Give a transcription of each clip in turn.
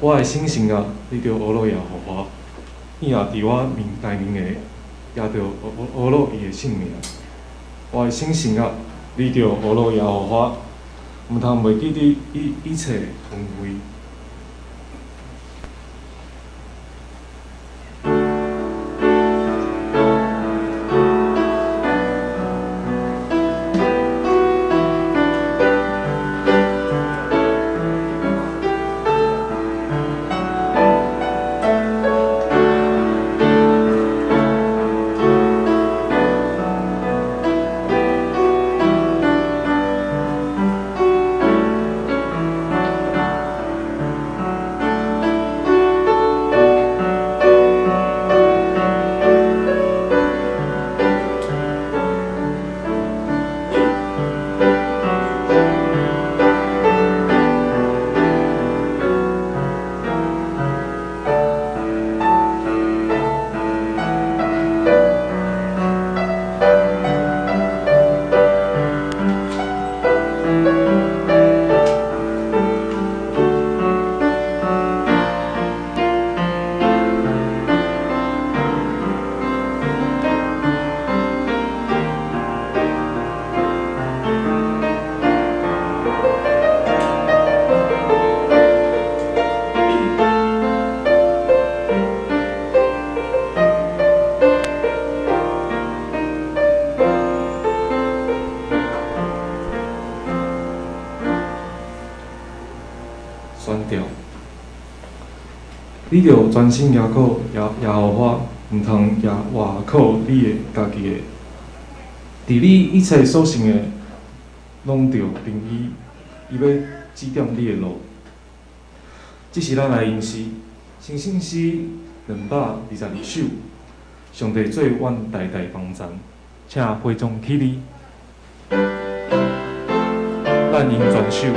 我的圣神啊，你著呵咾耶和华，伊也佇我面内面的，也著呵咾伊的聖名。我的聖神啊，你著呵咾耶和華，毋通袂記得伊一切恩惠。选调，你著專心倚靠耶和華，毋通倚靠你的家己的。佇你一切所行的，攏著認伊，伊欲指點你的路。這是咱來吟詩，聖聖詩222首，上帝做阮代代幫贊，請會眾起立，咱吟全首。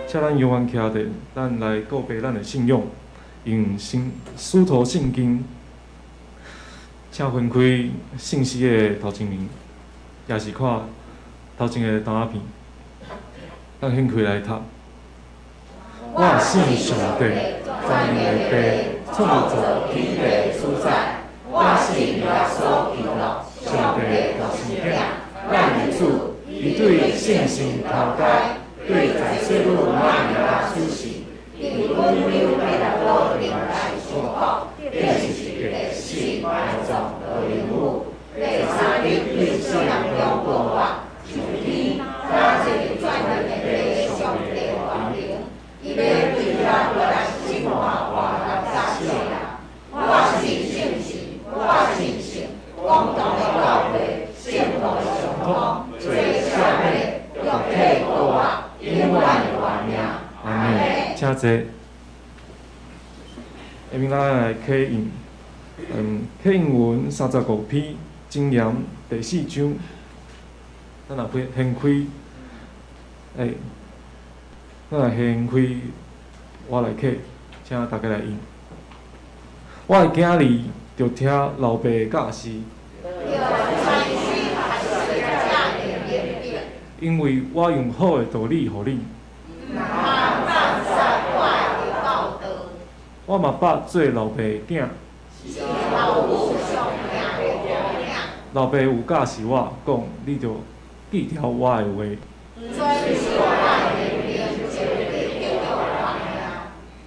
請咱永遠徛佇，咱來告白咱的信仰，用聖使徒信經，請分開聖詩的頭前面，也是看頭前的單仔片，咱掀開來讀。我信上帝，全能的父，創造天地主宰。我信耶穌基督，上帝獨生子，咱的主，伊對聖神投胎。對在聖母瑪利亞出世，佇本丟彼拉多年代受苦，釘十字架死埋葬落陰府，第三日對死人中復活，上天，早坐佇全能的父上帝大能，伊欲對遐落來審判坐。下面咱來啟印，啟印文35篇，箴言第四章。咱若掀開，咱若掀開，我來啟，請大家來印。我的囝兒，著聽老爸的教示，因為我用好的道理予你。我嘛捌做老爸的囝，老爸有教示我，講你著記牢我的話，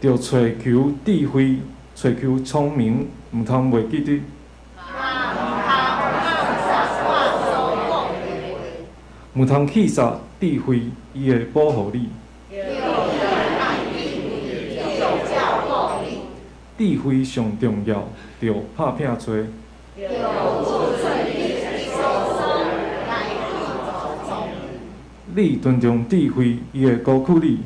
著揣求智慧，揣求聰明，毋通袂記得。毋通棄殺智慧，伊會保護你。智慧上重要，著拍拚揣。你尊重智慧，伊會高舉你。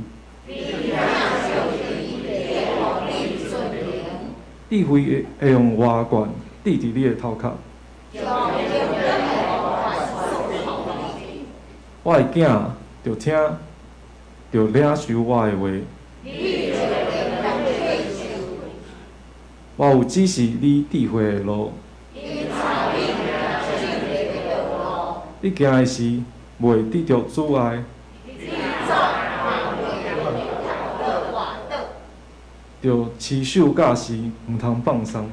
智慧會用瓦罐戴佇你的頭殼。我的囝，著聽，著領受我的話。我有指示你智慧的路。你行的時，袂得著阻礙。著持守教示，毋通放鬆。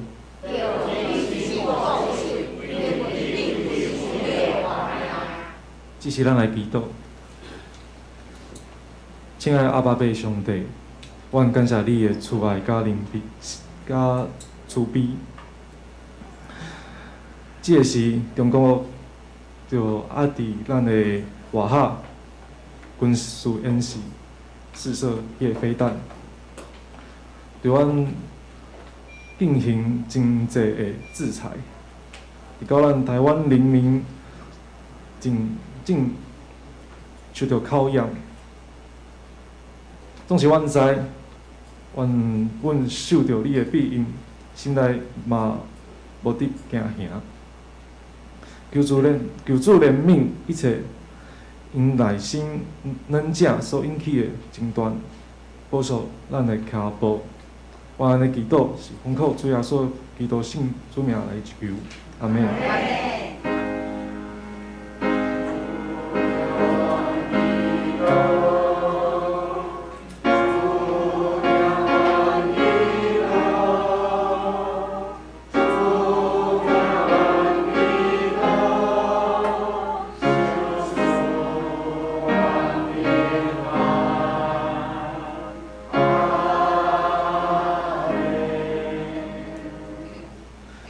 這時，咱來祈禱。親愛的阿爸父上帝，阮感謝你的慈愛佮憐憫、佮慈悲。這个時中國就壓佇咱的外海軍事演習試射彼个飛彈，對阮進行經濟的制裁，直到咱臺灣人民真正受著考驗。總是阮知，阮受著你的庇蔭，心內嘛無得驚嚇。求主憐憫一切因內心軟正所引起的爭端，保守咱的跤步。我按呢祈禱，是奉靠主耶穌基督聖主名來求，阿們。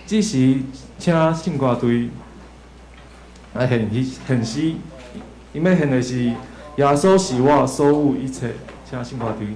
這時，請聖歌隊來獻獻詩，𪜶欲獻的是耶穌是我所有一切，請聖歌隊。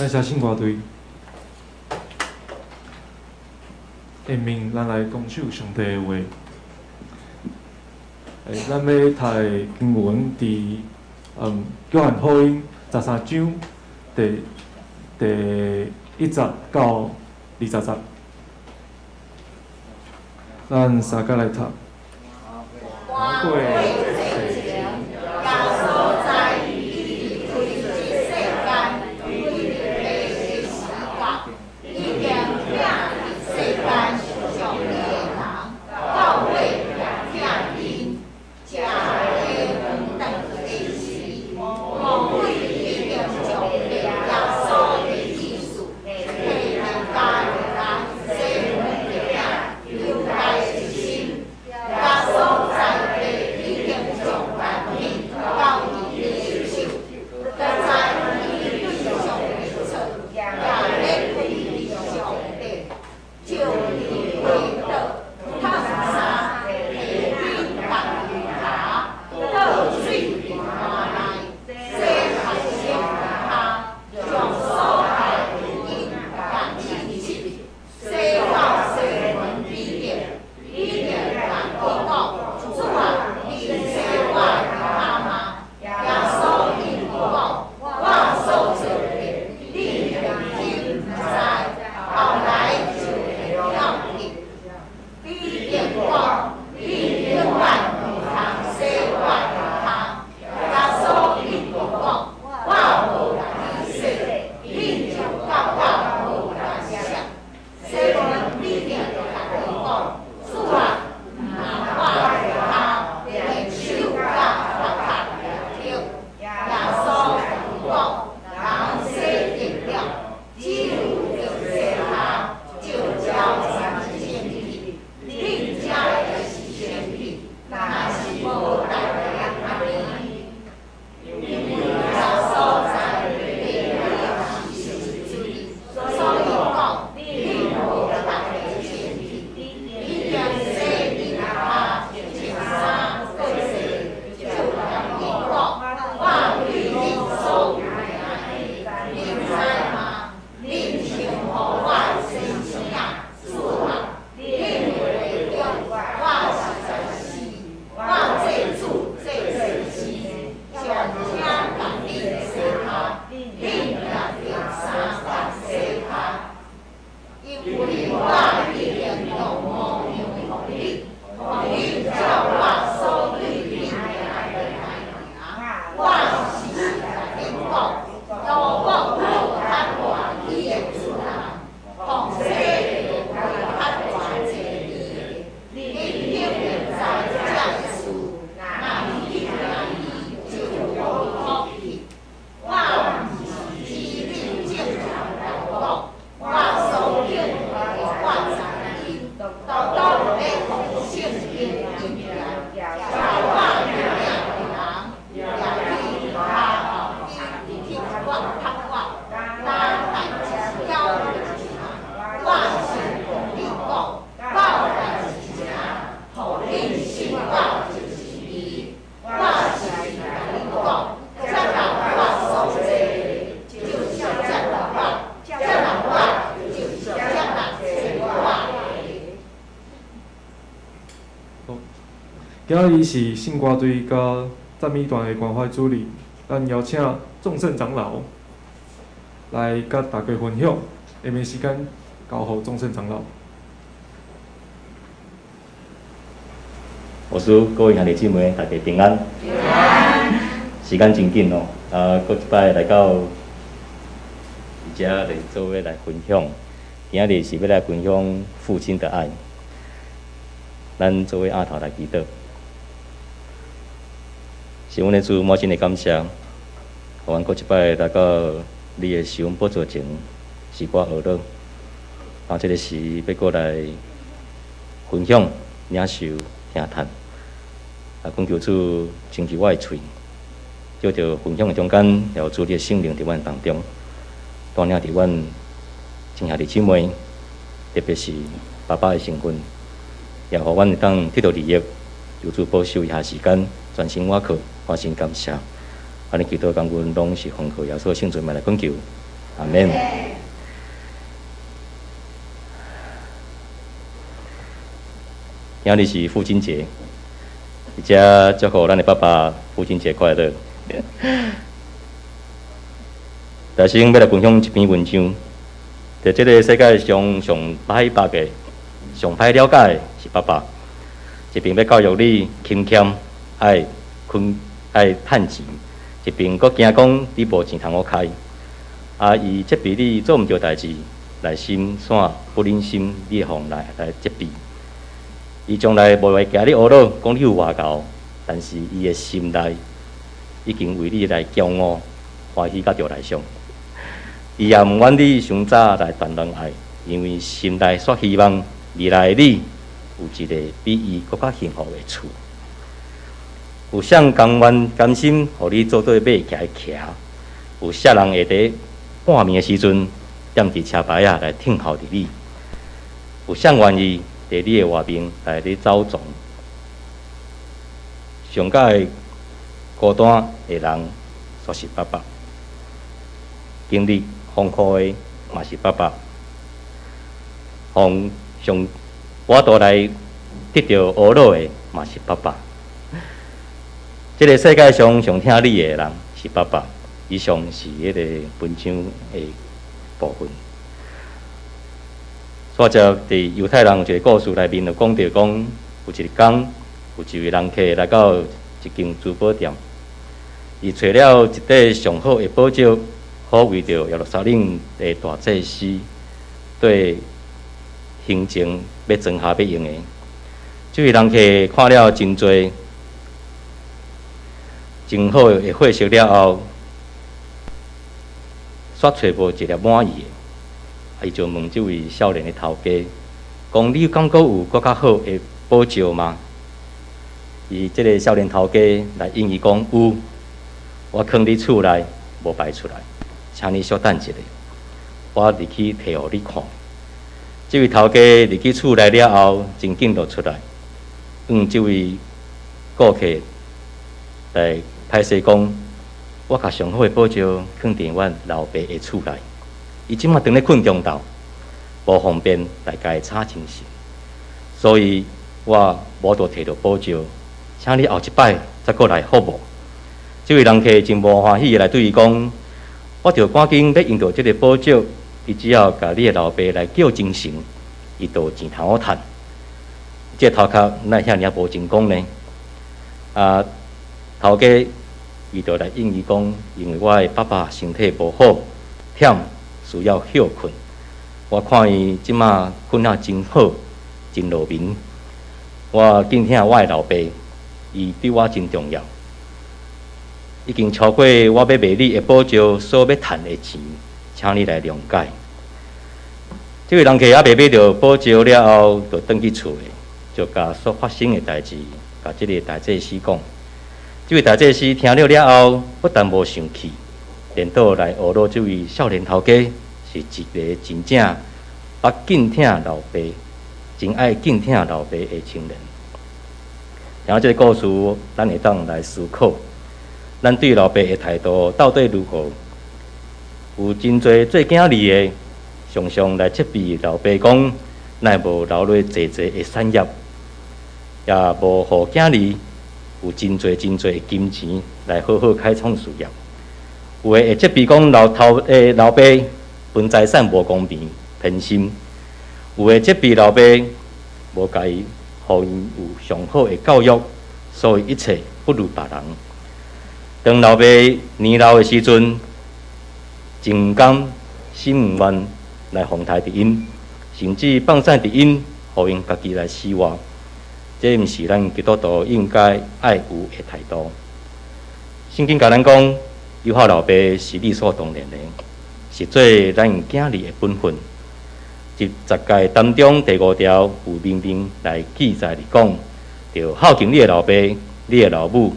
感謝聖歌隊。下面咱來公守上帝的話。咱欲讀的經文佇約翰福音13章第1節到20節。咱三個來讀。過節前，耶穌知伊離開這世間，對父的時到，已經疼佇世間上的人，到尾也疼𪜶。食下頓的時，魔鬼已經將耶穌的意思提予加予西門的囝猶大的心。耶穌知父已經將權柄交佇伊的手，閣知伊對上帝出，也欲歸予上帝，就離開桌，脫衫，提起重油倒水佇盤內，洗學生跤，將所帶的巾共𪜶拭。洗了西門彼得，彼得共伊講：主啊，你洗我的跤嗎？耶穌應伊講：我所做的，你現今毋知，後來就會曉得。彼得講：你永遠毋通洗我的跤。耶穌應伊講：我無共你洗，恁就佮我無關係。西門彼得共伊講：主啊，毋但我的跤，連手佮頭殼也著。耶穌共伊講：人洗淨了，只有著洗跤，就才算清氣。恁這也是清氣，若是無逐个按呢。因為耶穌知彼得是誰，所以講：恁無逐个清氣。已經洗恁跤，穿衫閣洗，就共伊講：我對恁所行的，恁知嗎？恁稱呼我先生、主啊，恁話對，我實在是。我做主做先生，尚且共恁洗跤，恁也著相共洗跤。因為我已經用模樣予恁，予恁照我所對恁行的來行。我實實共恁講，老母有較大伊的主人，奉洗的有較大祭伊的。恁肯定知這事，若去行伊，就有福氣。我毋是指恁眾人來講，我所揀的我知𪜶，都當欲予聖經應驗。召我名的人，掠去跤後邊踢我踢我，若代誌曉一項。我是共恁講，到代誌時，予恁信我就是伊。我實實共恁講，這人我所做的，就是接納我；接納我，就是接納做我的。好，今仔日是聖歌隊佮讚美團的關懷主日，咱邀請眾聖長老來佮大家分享。下面時間交予眾聖長老。牧師，各位兄弟姊妹，大家平安。平安。時間真緊哦，啊，閣一擺來到佇遮來做伙來分享。今仔日是欲來分享父親的愛。咱做伙徛頭來祈禱。是阮的主，滿心的感謝，予阮閣一擺來到你的施恩寶座前，詩歌學樂。啊，這个時欲閣來分享、領受、聽嘆。啊，懇求主清潔我的喙，藉著分享的中間，有主你的聖靈佇阮當中，帶領佇阮親兄弟姊妹，特別是爸爸的身份，也予阮會當得到利益，求主保守以下時間，專心倚靠，歡心感謝。按呢祈禱感恩，攏是奉靠耶穌聖尊名來懇求，阿們。今日是父親節，佇遮祝福咱的爸爸父親節快樂。大師兄欲來分享一篇文章，佇這个世界上上歹捌的、上歹了解的是爸爸。一邊欲教育你勤儉、愛勤愛趁錢，一邊閣驚講你無錢通好開。啊，伊責備你做毋對代誌，內心煞不忍心你會予來責備。伊將來無會共你呵咾，講你有偌𠢕，但是伊的心內已經為你來驕傲，歡喜甲著來上。伊也毋願你傷早來談戀愛，因為心內煞希望未來的你有一个比伊閣較幸福的厝。有啥甘願甘心予你做綴馬騎的騎？有啥人會佇半暝的時陣踮佇車牌仔來等候著你？有啥願意佇你的外面來咧走傱？上佮愛孤單的人，煞是爸爸。經歷風雨的嘛是爸爸，予上倚度來得著呵咾的嘛是爸爸。這个世界上上疼你的人是爸爸。以上是彼个文章的部分。煞接佇猶太人有一个故事內面就講著講，有一工有一位人客來到一間珠寶店，伊揣了一塊上好的寶石，好為著耶路撒冷的大祭司對行前欲裝下欲用的。這位人客看了真濟真好的貨色了後，煞揣無一粒滿意的，伊就問這位少年的頭家，講你敢閣有閣較好的寶石嗎？伊這个少年頭家來應伊講有，我囥佇厝內無擺出來，請你稍等一下，我入去提予你看。這位頭家入去厝內了後，真緊就出來，向這位顧客來歹勢講，我共上好的寶石囥佇阮老爸的厝內，伊這馬當咧睏中晝，無方便來共伊吵精神，所以我無法度提著寶石，請你後一擺再閣來好無？這位人客真無歡喜來對伊講，我著趕緊欲用著這个寶石，伊只要共你的老爸來叫精神，伊就有錢通好趁。這個頭殼哪會遐爾仔無成功呢？啊，頭家伊就來應伊講，因為我的爸爸身體無好，忝需要歇睏。我看伊這馬睏啊真好，真落眠。我敬疼我的老爸，伊對我真重要，已經超過我欲賣你的寶石所欲趁的錢，請你來諒解。這位人客猶未買著寶石了後，就轉去厝內，就共所發生的代誌，共這个大祭司講。這位大祭司聽了了後，不但無生氣，顛倒來呵咾這位少年頭家是一个真正捌敬疼老爸、真愛敬疼老爸的青年。聽這个故事，咱會當來思考，咱對老爸的態度到底如何？有真濟做囝兒的，常常來責備老爸講，哪會無留落濟濟的產業，也無予囝兒有真濟真濟的金錢來好好開創事業。有的會責備講老頭的老爸分財產無公平、偏心；有的責備老爸無共伊，予𪜶有上好的教育，所以一切不如別人。當老爸年老的時陣，真毋甘心毋願來奉刣佇𪜶，甚至放散佇𪜶，予𪜶家己來死活。這毋是咱基督徒應該愛有的態度。聖經共咱講，友好老爸是理所當然的，是做咱囝兒的本分。佇十誡當中第五條有明明來記載佇講，著孝敬你的老爸、你的老母，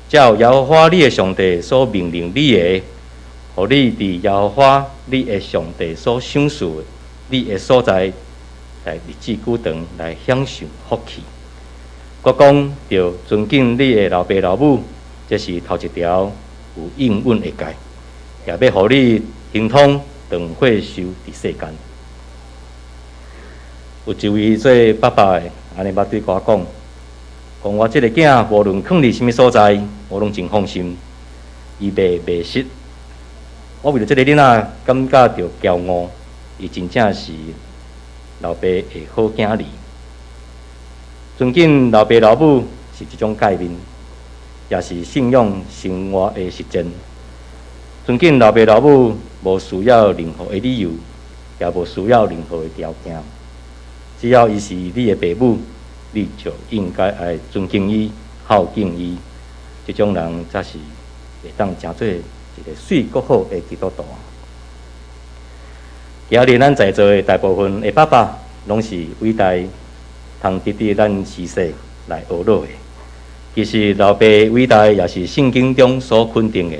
照耶和華你的上帝所命令你的，予你佇耶和華你的上帝所賞賜你的所在，來日子久長，來享受福氣。閣講著尊敬你的老爸老母，這是頭一條有應允的誡，也欲予你形通斷血壽佇世間。有一位做爸爸的，按呢捌對我講，講我這个囝無論囥佇啥物所在，我攏真放心，伊袂迷失。我為著這个囡仔感覺著驕傲，伊真正是老爸的好囝兒。尊敬老爸老母是一種誡命，也是信仰生活的實踐。尊敬老爸老母無需要任何的理由，也無需要任何的條件。只要伊是你的爸母，你就應該愛尊敬伊、孝敬伊。這種人才是會當成做一个媠閣好的基督徒。今日咱在座的大部分的爸爸，攏是偉大通值得咱時勢來學落的。其實老爸偉大也是聖經中所肯定的。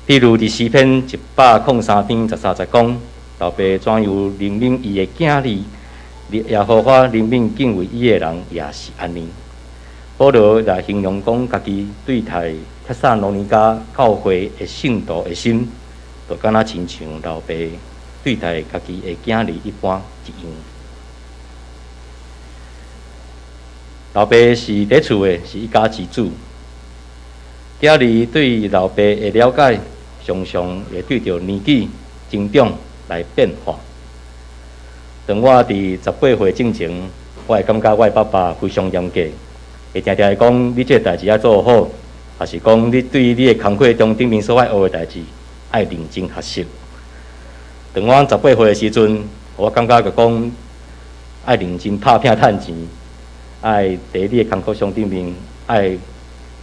譬如佇詩篇103篇13節講，老爸怎樣憐憫伊的囝兒，耶和華憐憫敬畏伊的人，也是按呢。保羅來形容講，家己對待帖撒羅尼迦教會的聖徒的心，就敢若親像老爸對待家己的囝兒一般一樣。老爸是佇厝的，是一家之主。囝兒對老爸的了解，常常會對著年紀增長來變化。當我佇18歲進前，我會感覺我的爸爸非常嚴格，會定定會講你這个代誌愛做好，抑是講你對你的工課中頂面所愛學的代誌愛認真學習。當我18歲的時陣，我感覺就講愛認真拍拼趁錢，愛佇你的工課上頂面愛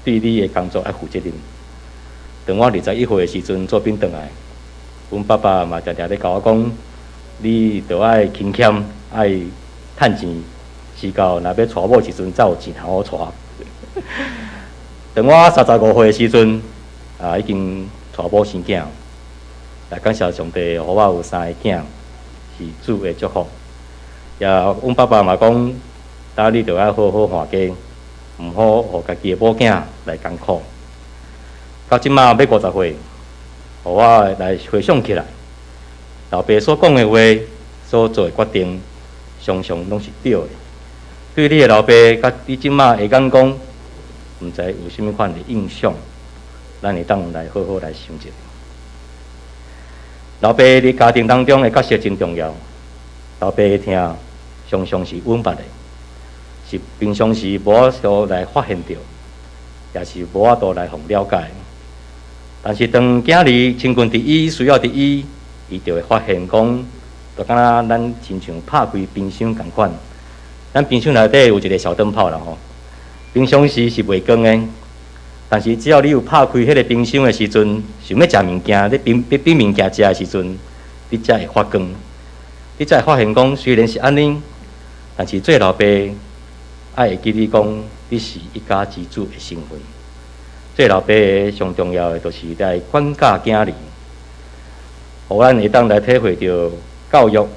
對你的工作愛負責任。當我21歲的時陣做兵轉來，阮爸爸嘛定定咧共我講，你著愛勤儉，愛趁錢，時到若欲娶某時陣，才有錢通好娶。當我35歲的時陣，啊，已經娶某生囝，來感謝上帝，予我有三个囝，是主的祝福。也，阮爸爸嘛講，當你著愛好好看家，毋好予家己的某囝來艱苦。到這馬欲50歲，予我來回想起來，老爸所講的話，所做的決定，常常攏是對的。對你的老爸，佮你這馬的眼光，毋知有啥物款的印象，咱會當來好好來想一下。老爸佇家庭當中的角色真重要，老爸的疼常常是隱密的，是平常時無法度來發現著，也是無法度來予了解。但是當囝兒親近佇伊，需要佇伊，伊就會發現講，就敢若咱親像拍開冰箱仝款，咱冰箱內底有一个小燈泡啦吼，平常時是袂光的，但是只要你有拍開彼个冰箱的時陣，想欲食物件，咧冰冰物件食的時陣，你才會發光，你才會發現講，雖然是按呢，但是做老爸愛會記你講，你是一家之主的身份。做老爸的上重要的，就是來管教囝兒，予咱會當來體會著教育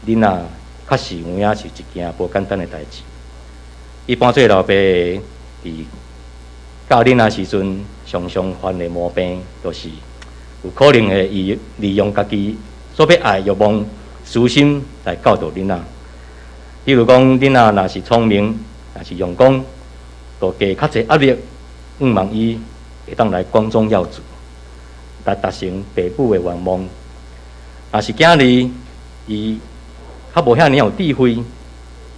囡仔，確實有影是一件無簡單的代誌。一般做老爸的，佇教囡仔時陣，常常犯的毛病，就是有可能會利用家己所欲愛欲望、私心來教導囡仔。比如講，囡仔若是聰明，若是用功，就加較濟壓力，向望伊會當來光宗耀祖，來達成爸母的願望。若是囝兒，伊較無遐爾有智慧，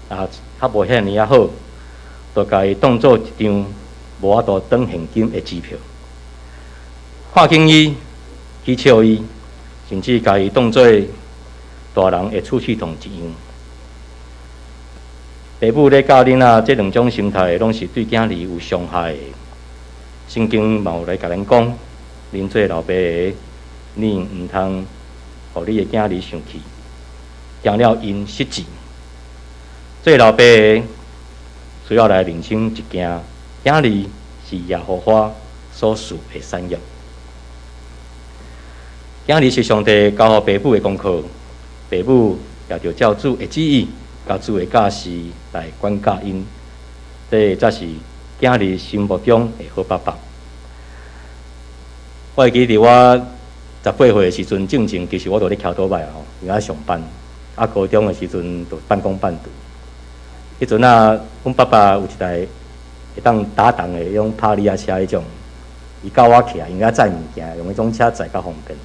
啊，較無遐爾仔好，就共伊當做一張無法度轉現金的支票，看輕伊，取笑伊，甚至共伊當做大人的出氣筒一樣。爸母咧教囡仔，這兩種心態攏是對囝兒有傷害的。聖經嘛有來共咱講，恁做老爸的，你毋通予你的囝兒生氣，驚了𪜶失志。做老爸的需要來認清一件，囝兒是耶和華所賜的產業。囝兒是上帝交予爸母的功課，爸母也著照主的旨意，佮主的教示來管教𪜶，這才是囝兒心目中的好爸爸。我會記得我18歲的時陣，進前其實我都咧騎倒擺吼，因為愛上班。啊，高中的時陣就半工半讀。彼陣啊，阮爸爸有一台會當打檔的彼種帕利亞車彼種，伊教我騎，因為載物件，用彼種車載較方便。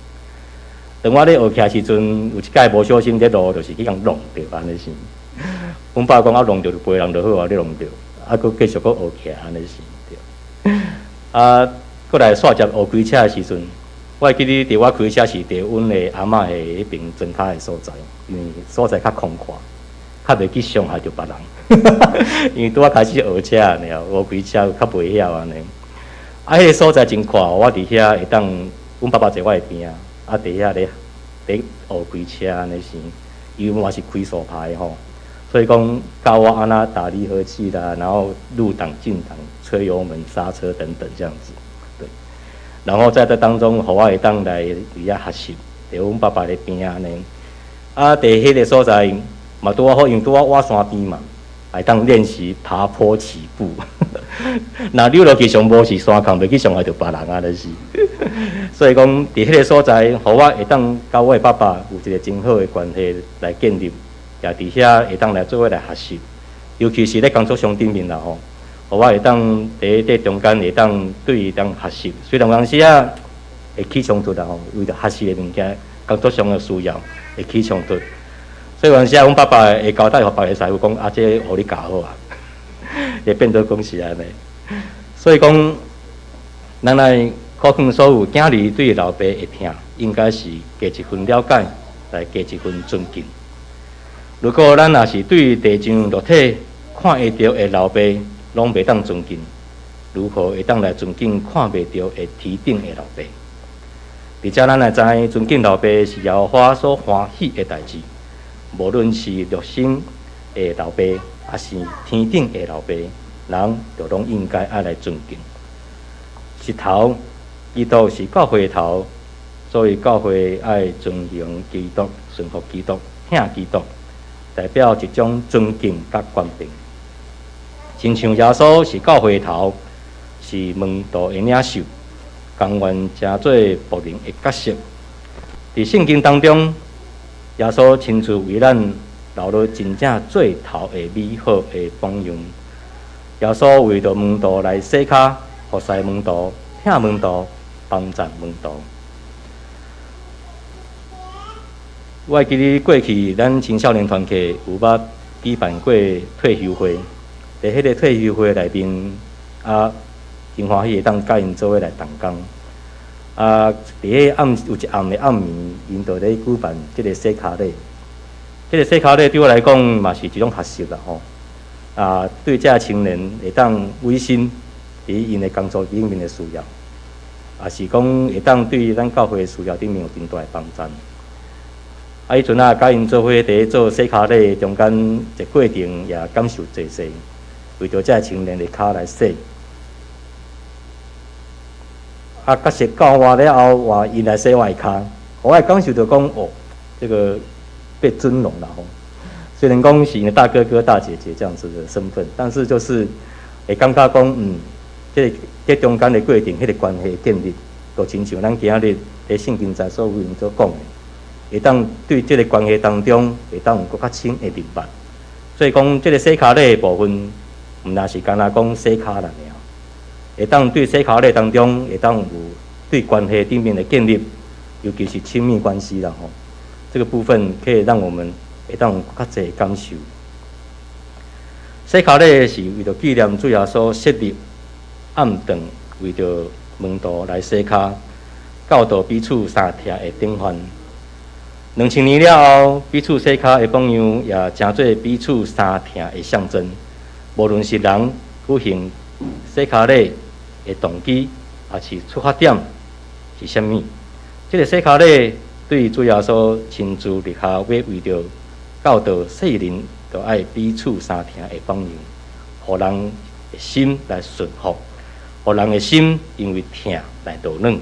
當我咧學騎時陣，有一擺無小心佇路就是去共挵著按呢是。阮爸講啊，挵著就賠人就好啊，你挵著，啊，閣繼續閣學騎按呢是。對。啊，閣來煞接學開車的時陣，我會記得佇我開車是佇阮的阿嬤的彼爿莊跤的所在，因為所在較空闊，較袂去傷害著別人。因為拄仔開始學車爾，無開車較袂曉按呢。啊，彼個所在真闊，我佇遐會當，阮爸爸坐我的邊仔，啊，佇遐咧咧學開車按呢是，因為我是開手排吼，所以講教我按怎打離合器啦，然後入檔進檔、吹油門、剎車等等這樣子，對。然後在這當中，予我會當來佇遐學習，佇阮爸爸的邊仔按呢。啊，佇彼個所在嘛拄仔好，因為拄仔倚山邊嘛，會當練習爬坡起步。若溜落去上無是山崁，袂去傷害著別人啊，就是。所以講，佇彼個所在，予我會當佮我的爸爸有一個真好的關係來建立，也佇遐會當來做伙來學習，尤其是咧工作上頂面啦吼，予我會當佇這中間會當對伊當學習。雖然有當時仔會起衝突啦吼，為著學習的物件，工作上的需要會起衝突。所以有當時仔，阮爸爸會交代予別个師傅講，啊，這個予你教好啊，會變做講是按呢。所以講，咱來苦勸所有囝兒對老爸的疼，應該是加一份了解，來加一份尊敬。如果咱若是對地上肉體看會著的老爸攏袂當尊敬，如何會當來尊敬看袂著的天頂的老爸？而且咱來知，尊敬老爸是耶和華所歡喜的代誌。無論是肉身的老爸，抑是天頂的老爸，人就攏應該愛來尊敬。是頭，基督是教會的頭，所以教會愛尊榮基督、順服基督、疼基督，代表一種尊敬佮權柄。親像耶穌是教會的頭，是門徒的領袖，甘願成做僕人的角色。佇聖經當中，耶穌親自為咱留落真正做頭的美好的榜樣。耶穌為著門徒來洗跤，服侍門徒，疼門徒，幫助門徒。我會記得過去咱青少年團契有捌舉辦過退休會，佇彼個退休會內面，啊，真歡喜會當佮𪜶做伙來同工。啊，佇彼暗有一暗的暗暝，𪜶就咧舉辦這個洗跤禮。這個洗跤禮對我來講嘛是一種學習啦吼。啊，對這青年會當委身佇𪜶的工作頂面的需要，也是講會當對咱教會的需要頂面有真大的幫助。啊，彼陣啊，佮𪜶做伙佇咧做洗跤禮中間，這過程也感受濟濟，為著這青年的跤來洗。啊，角色教我了後，換𪜶來洗我的跤，我會感受著講哦，這個被尊榮啦吼。雖然講是大哥哥大姐姐這樣子的身份，但是就是會感覺講，這個這中間的過程，彼個關係建立，就親像咱今仔日佇聖經在所有所講的，會當對這個關係當中，會當有閣較深的認捌。所以講，這個洗跤禮的部分，毋但是干焦講洗跤啦爾。會當對洗跤禮當中，會當有對關係頂面的建立，尤其是親密關係啦吼。這個部分可以讓我們會當有較濟感受。洗跤禮是為著紀念主耶穌設立暗頓，為著門徒來洗跤，教導彼此相疼的典範。2000年了後，彼此洗跤的榜樣也成做彼此相疼的象徵。無論是人舉行洗跤禮的動機，抑是出發點是啥物？這個洗跤禮對主耶穌親自立下，欲為著教導世人，著愛彼此相疼的榜樣，予人的心來順服，予人的心因為疼來柔軟，予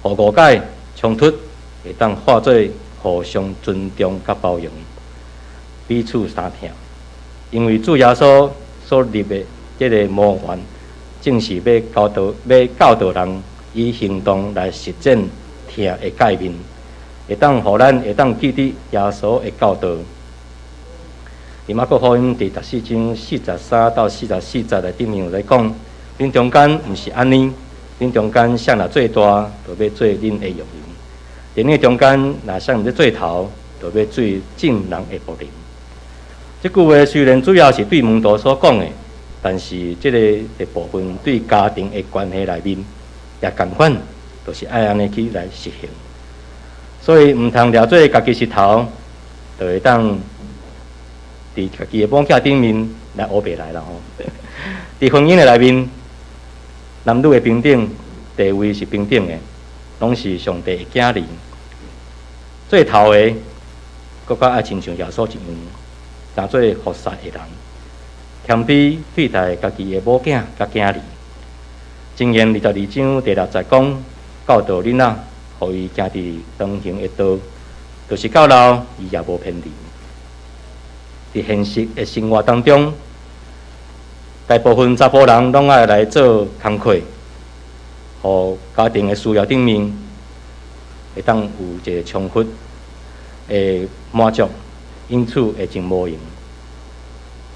誤解衝突會當化做互相尊重佮包容，彼此相疼。因為主耶穌所立的這個模範，正是欲教導、欲教導人以行動來實踐疼疼的誡命，會當予咱會當記得耶穌的教導。佇馬可福音第14章43到44節內頂面有咧講：恁中間毋是按呢，恁中間誰若做大，就欲做恁的用人；佇恁中間若誰欲做頭，就欲做眾人的僕人。這句話雖然主要是對門徒所講的，但是這個的部分對家庭的關係內面也仝款，就是愛按呢去來實行。所以毋通掠做家己是頭，就會當佇家己的某囝頂面來烏白來啦吼。佇婚姻的內面，男女的平等，地位是平等的，攏是上帝的囝兒。做頭的，閣較愛親像耶穌一樣，當做服侍的人，謙卑對待家己的某囝佮囝兒。箴言22章第6節講，教導囡仔，予伊行佇當行的道，就是到老，伊也無偏離。佇現實的生活當中，大部分查埔人攏愛來做工課，予家庭的需要頂面會當有一個充分的滿足，因此會真無閒。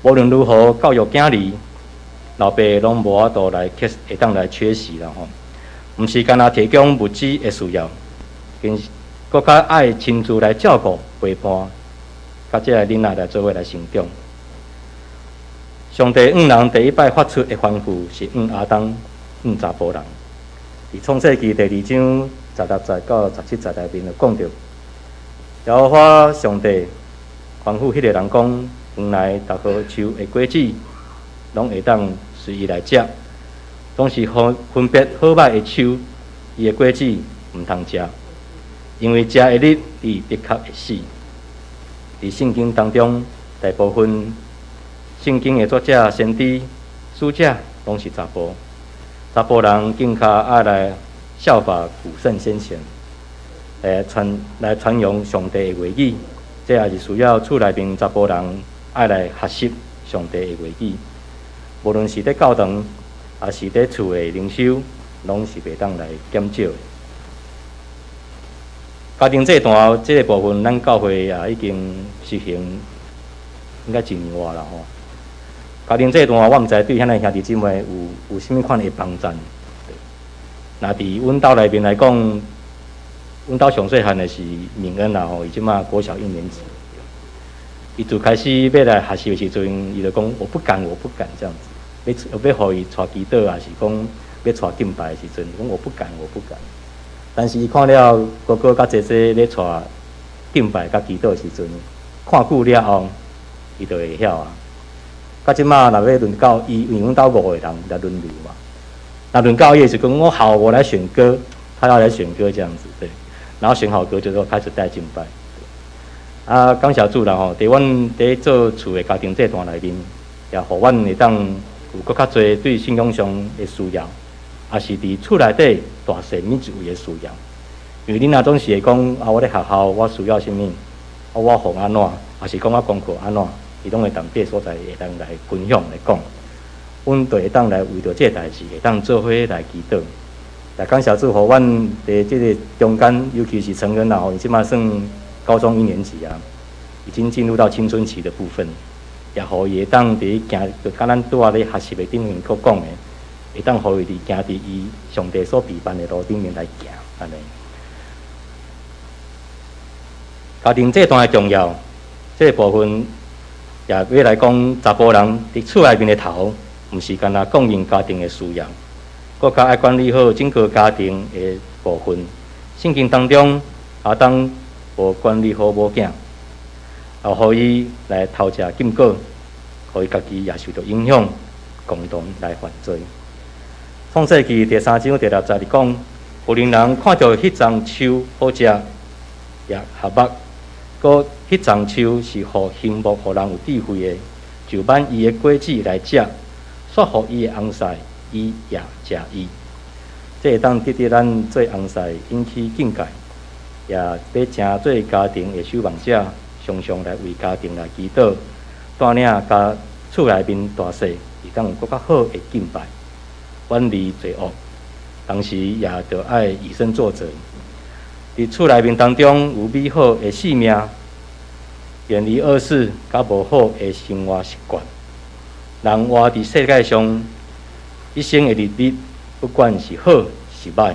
無論如何教育囝兒，老爸攏無法度來缺，會當來缺席啦吼。毋是干焦提供物質的需要，更閣較愛親自來照顧陪伴，佮這个囡仔來做伙來成長。上帝向人第一擺發出的吩咐是向亞當、向查埔人。佇創世記第2章16節到17節內面就講著，耶和華上帝吩咐彼个人講：園內逐棵樹的果子，攏會當隨意來食，總是分分別好歹的樹，伊的果子毋通食，因為食的日，伊的確會死。佇聖經當中，大部分聖經的作者、先知、使者，攏是查埔。查埔人更較愛來效法古聖先賢，來傳揚上帝的話語。這也是需要厝內面查埔人愛來學習上帝的話語。無論是佇教堂，抑是佇厝的靈修，攏是袂當來減少的。家庭祭壇這个部分，咱教會也已經實行，應該一年外啦吼。家庭祭壇，我毋知對遐个兄弟姊妹有啥物款的幫贊。若佇阮兜內面來講，阮兜上細漢的是明恩啦吼，伊這馬國小一年級。伊自開始欲來學習的時陣，伊就講我不敢，我不敢這樣子。欲欲予伊帶祈禱，抑是講欲帶敬拜的時陣，講我不敢，我不敢。但是伊看了哥哥佮姐姐咧帶敬拜佮祈禱的時陣，看久了後，伊就會曉啊。到這馬若欲輪到伊，因為阮兜五個人來輪流嘛。若輪到伊的時陣，我好，我來選歌，他要來選歌這樣子，對。然後選好歌，就說開始帶敬拜。啊，感謝主啦吼！佇阮佇做厝的家庭祭壇內面，也予阮會當有閣較濟對信仰上的需要，抑是佇厝內底大細每一位的需要。因為恁若總是會講啊，我咧學校我需要啥物，啊，我予按怎，抑是講我功課按怎，伊攏會當佇所在會當來分享來講。阮就會當來為著這个代誌，會當做伙來祈禱。來感謝主，予阮佇這个中間，尤其是成恩啦吼，伊這馬算高中一年級啊，已經進入到青春期的部分，也予伊會當佇行，就佮咱拄仔咧學習的頂面閣講的，會當予伊佇行佇伊上帝所備辦的路頂面來行，按呢。家庭祭壇的重要，這个部分也欲來講，查埔人佇厝內面的頭，毋是干焦供應家庭的需要，閣較愛管理好整個家庭的部分。聖經當中，亞當無管理好某囝，也予伊來偷食禁果，予伊家己也受著影響，共同來犯罪。創世記第3章第6節裡講，婦人看著彼欉樹好食，也合目，閣彼欉樹是予興目，予人有智慧的，就挽伊的果子來食，煞予伊的翁婿，伊也食伊。這會當得著咱做翁婿引起警戒，也欲成做家庭的守望者，常常來為家庭來祈禱，帶領家厝內面大細會當有閣較好的敬拜，遠離罪惡，同時也著愛以身作則。佇厝內面當中有美好的性命，遠離惡事，佮無好的生活習慣。人活佇世界上，一生的日日，不管是好是䆀，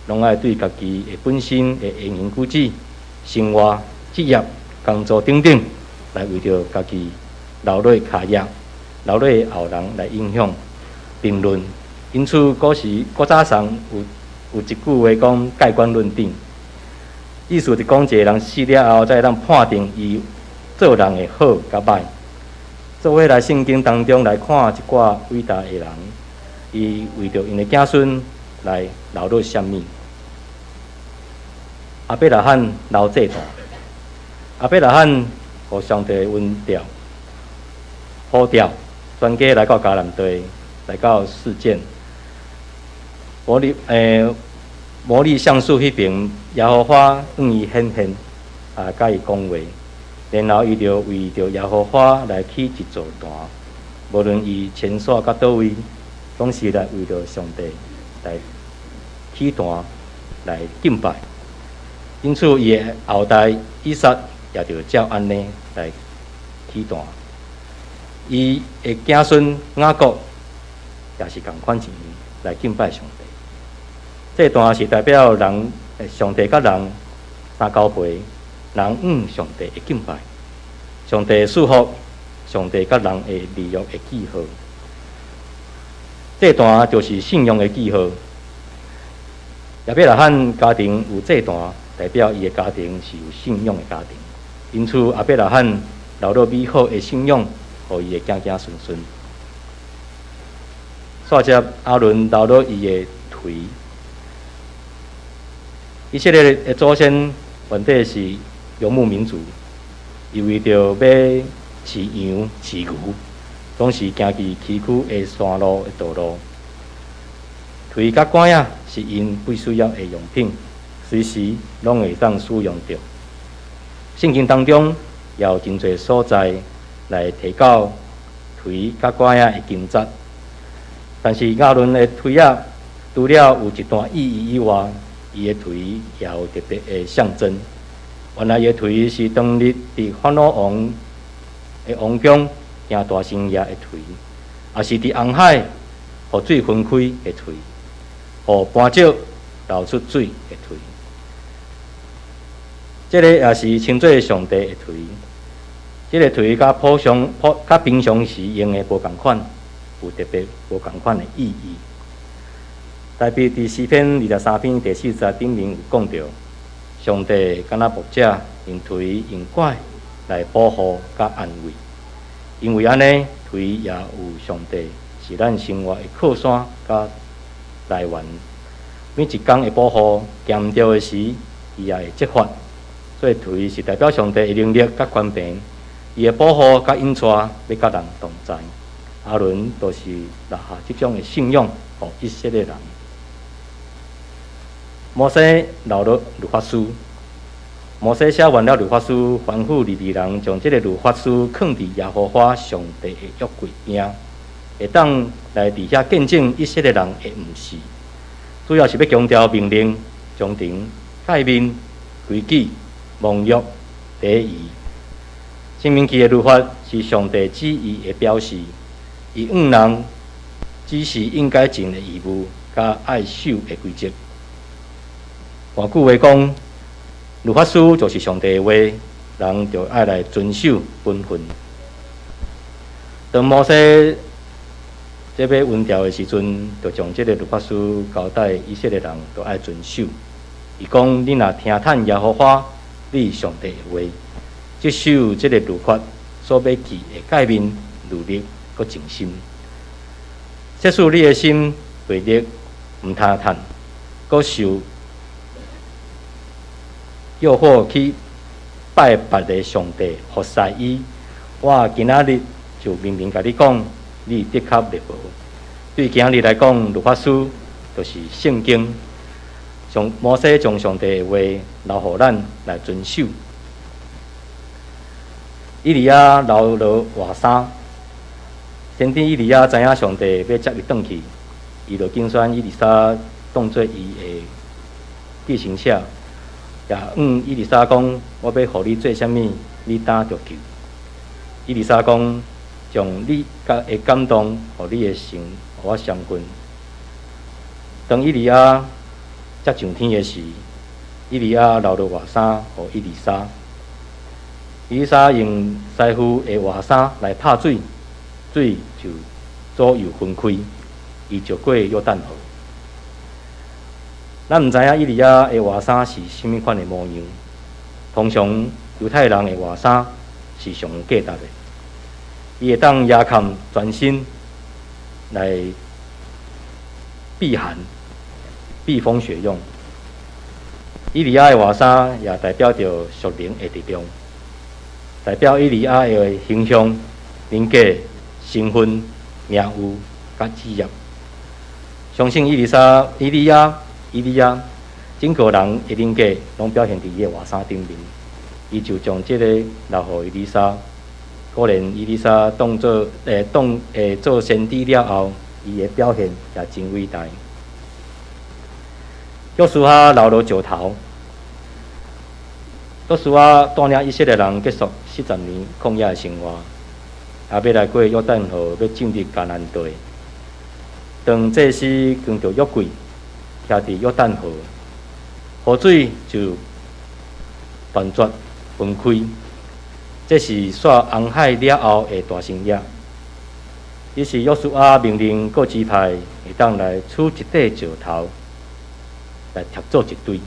攏愛對家己的本身的言行舉止、生活、職業、工作等等，來為著家己留落跤跡，留落後人來影響評論。因此，古時古早上有一句話講：蓋棺論定，意思是講一個人死了後，才會當判定伊做人的好佮䆀。做伙來聖經當中來看一寡偉大的人，伊為著𪜶的子孫來留落啥物？亞伯拉罕留祭壇，亞伯拉罕予上帝恩召、呼召，全家來到迦南地，來到示劍。摩利橡樹彼爿，耶和華向伊顯現，啊，佮伊講話，然後伊就為著耶和華來起一座壇，無論伊遷徙到佗位，攏是來為著上帝來起壇來敬拜。因此，伊的後代以撒也就照按呢來起壇。伊的子孫雅各也是仝款情形來敬拜上帝。這壇是代表人，上帝佮人三交陪，人向上帝的敬拜，上帝的祝福，上帝佮人的立約的記號。祭壇就是信仰的記號。亞伯拉罕家庭有祭壇，代表伊的家庭是有信仰的家庭。因此，亞伯拉罕留落美好的信仰，予伊的子子孫孫。煞接亞倫留落伊的槌。以色列的祖先原底是游牧民族，伊為著欲飼羊、飼牛，總是行佇崎嶇的山路的道路。槌佮竿仔是𪜶必須要的用品，隨時攏會當使用著。聖經當中也有真濟所在來提到槌佮竿仔的工作，但是亞倫的槌仔除了有一段意義以外，伊的槌也有特別的象徵。原來伊的槌是當日佇法老王的王宮行大神業的槌，也是佇紅海予水分開的槌，予磐石流出水的槌。這个也是稱做上帝的槌。這个槌佮普常普佮平常時用的無仝款，有特別無仝款的意義。特別佇詩篇23篇第四節頂面有講著，上帝敢若牧者用槌用拐來保護佮安慰。因為按呢，槌也有上帝是咱生活的靠山佮來源。每一工的保護，行毋著的時，伊也會責罰。所以槌是代表上帝的能力佮權柄，伊的保護佮引帶欲佮人同在。亞倫就是留下這種的信仰，予以色列人。摩西留落律法書，摩西寫完了律法書，吩咐利未人將這个律法書囥佇耶和華上帝的約櫃邊，會當來佇遐見證以色列人的毋是。主要是欲強調命令、章程、誡命、規矩、盟約、禮儀。申命記的律法是上帝旨意的表示，伊向人指示應該盡的義務，佮愛守的規則。換句話講，律法書就是上帝的話，人就愛來遵守本分。當摩西這欲恩召的時陣，就將這个律法書交代以色列人，都愛遵守。伊講：你若聽趁耶和華你上帝的話，執守這个律法所欲記的誡命、律例，閣盡心。即使你的心悖逆，毋聽趁，閣受誘惑去拜別个上帝，服侍伊，我今仔日就明明共你講，你的確滅亡。對今日來講，律法書就是聖經。上摩西將上帝的話留予咱來遵守。以利亞留落活衫，先知以利亞知影上帝欲接伊轉去，伊就揀選以利沙當做伊的繼承者。也向以利沙講：我欲予你做啥物，你焦著求。以利沙講：將你的感動，予你的神，予我相信。當以利亞才上天的時，以利亞留落外衫予以利沙。以利沙用師傅的外衫來拍水，水就左右分開，伊就過約旦河。咱毋知影以利亞的外衫是啥物款的模樣。通常猶太人的外衫是上有價值的，伊會當遮蓋全身來避寒、避風雪用。以利亞的外衫也代表著屬靈的力量，代表以利亞的形象、人格、身份、名譽佮職業。相信以利沙、以利亞、以利亞整個人的人格攏表現佇伊的外衫頂面。伊就將這個留予以利沙。果然，以利沙當做當做先知了後，伊的表現也真偉大。約書亞留落石頭，約書亞帶領以色列人結束40年曠野的生活，也欲來過約旦河，欲進入迦南地。當祭司扛著約櫃，徛佇約旦河，河水就斷絕分開。這是煞紅海了後的大神蹟。於是約書亞命令各支派會當來取一塊石頭，來疊做一堆，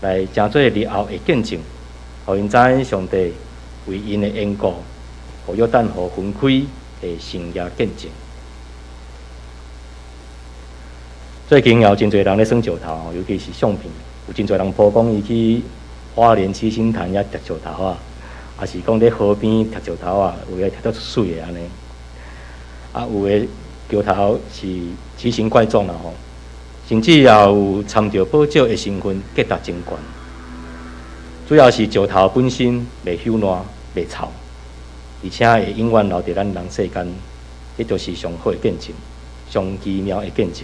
來成做日後的見證，予𪜶知影上帝為𪜶的緣故，予約旦河分開的神蹟見證。最近也有真濟人咧耍石頭，尤其是相片，有真濟人 po 講伊去花蓮七星潭遐疊石頭仔，抑是講咧河邊疊石頭仔，有的疊得足媠的按呢。啊，有的石頭是奇形怪狀啦吼，甚至也有摻著寶石的成分，價值真懸。主要是石頭本身袂朽爛、袂臭，而且會永遠留佇咱人世間，這就是上好的見證，上奇妙的見證。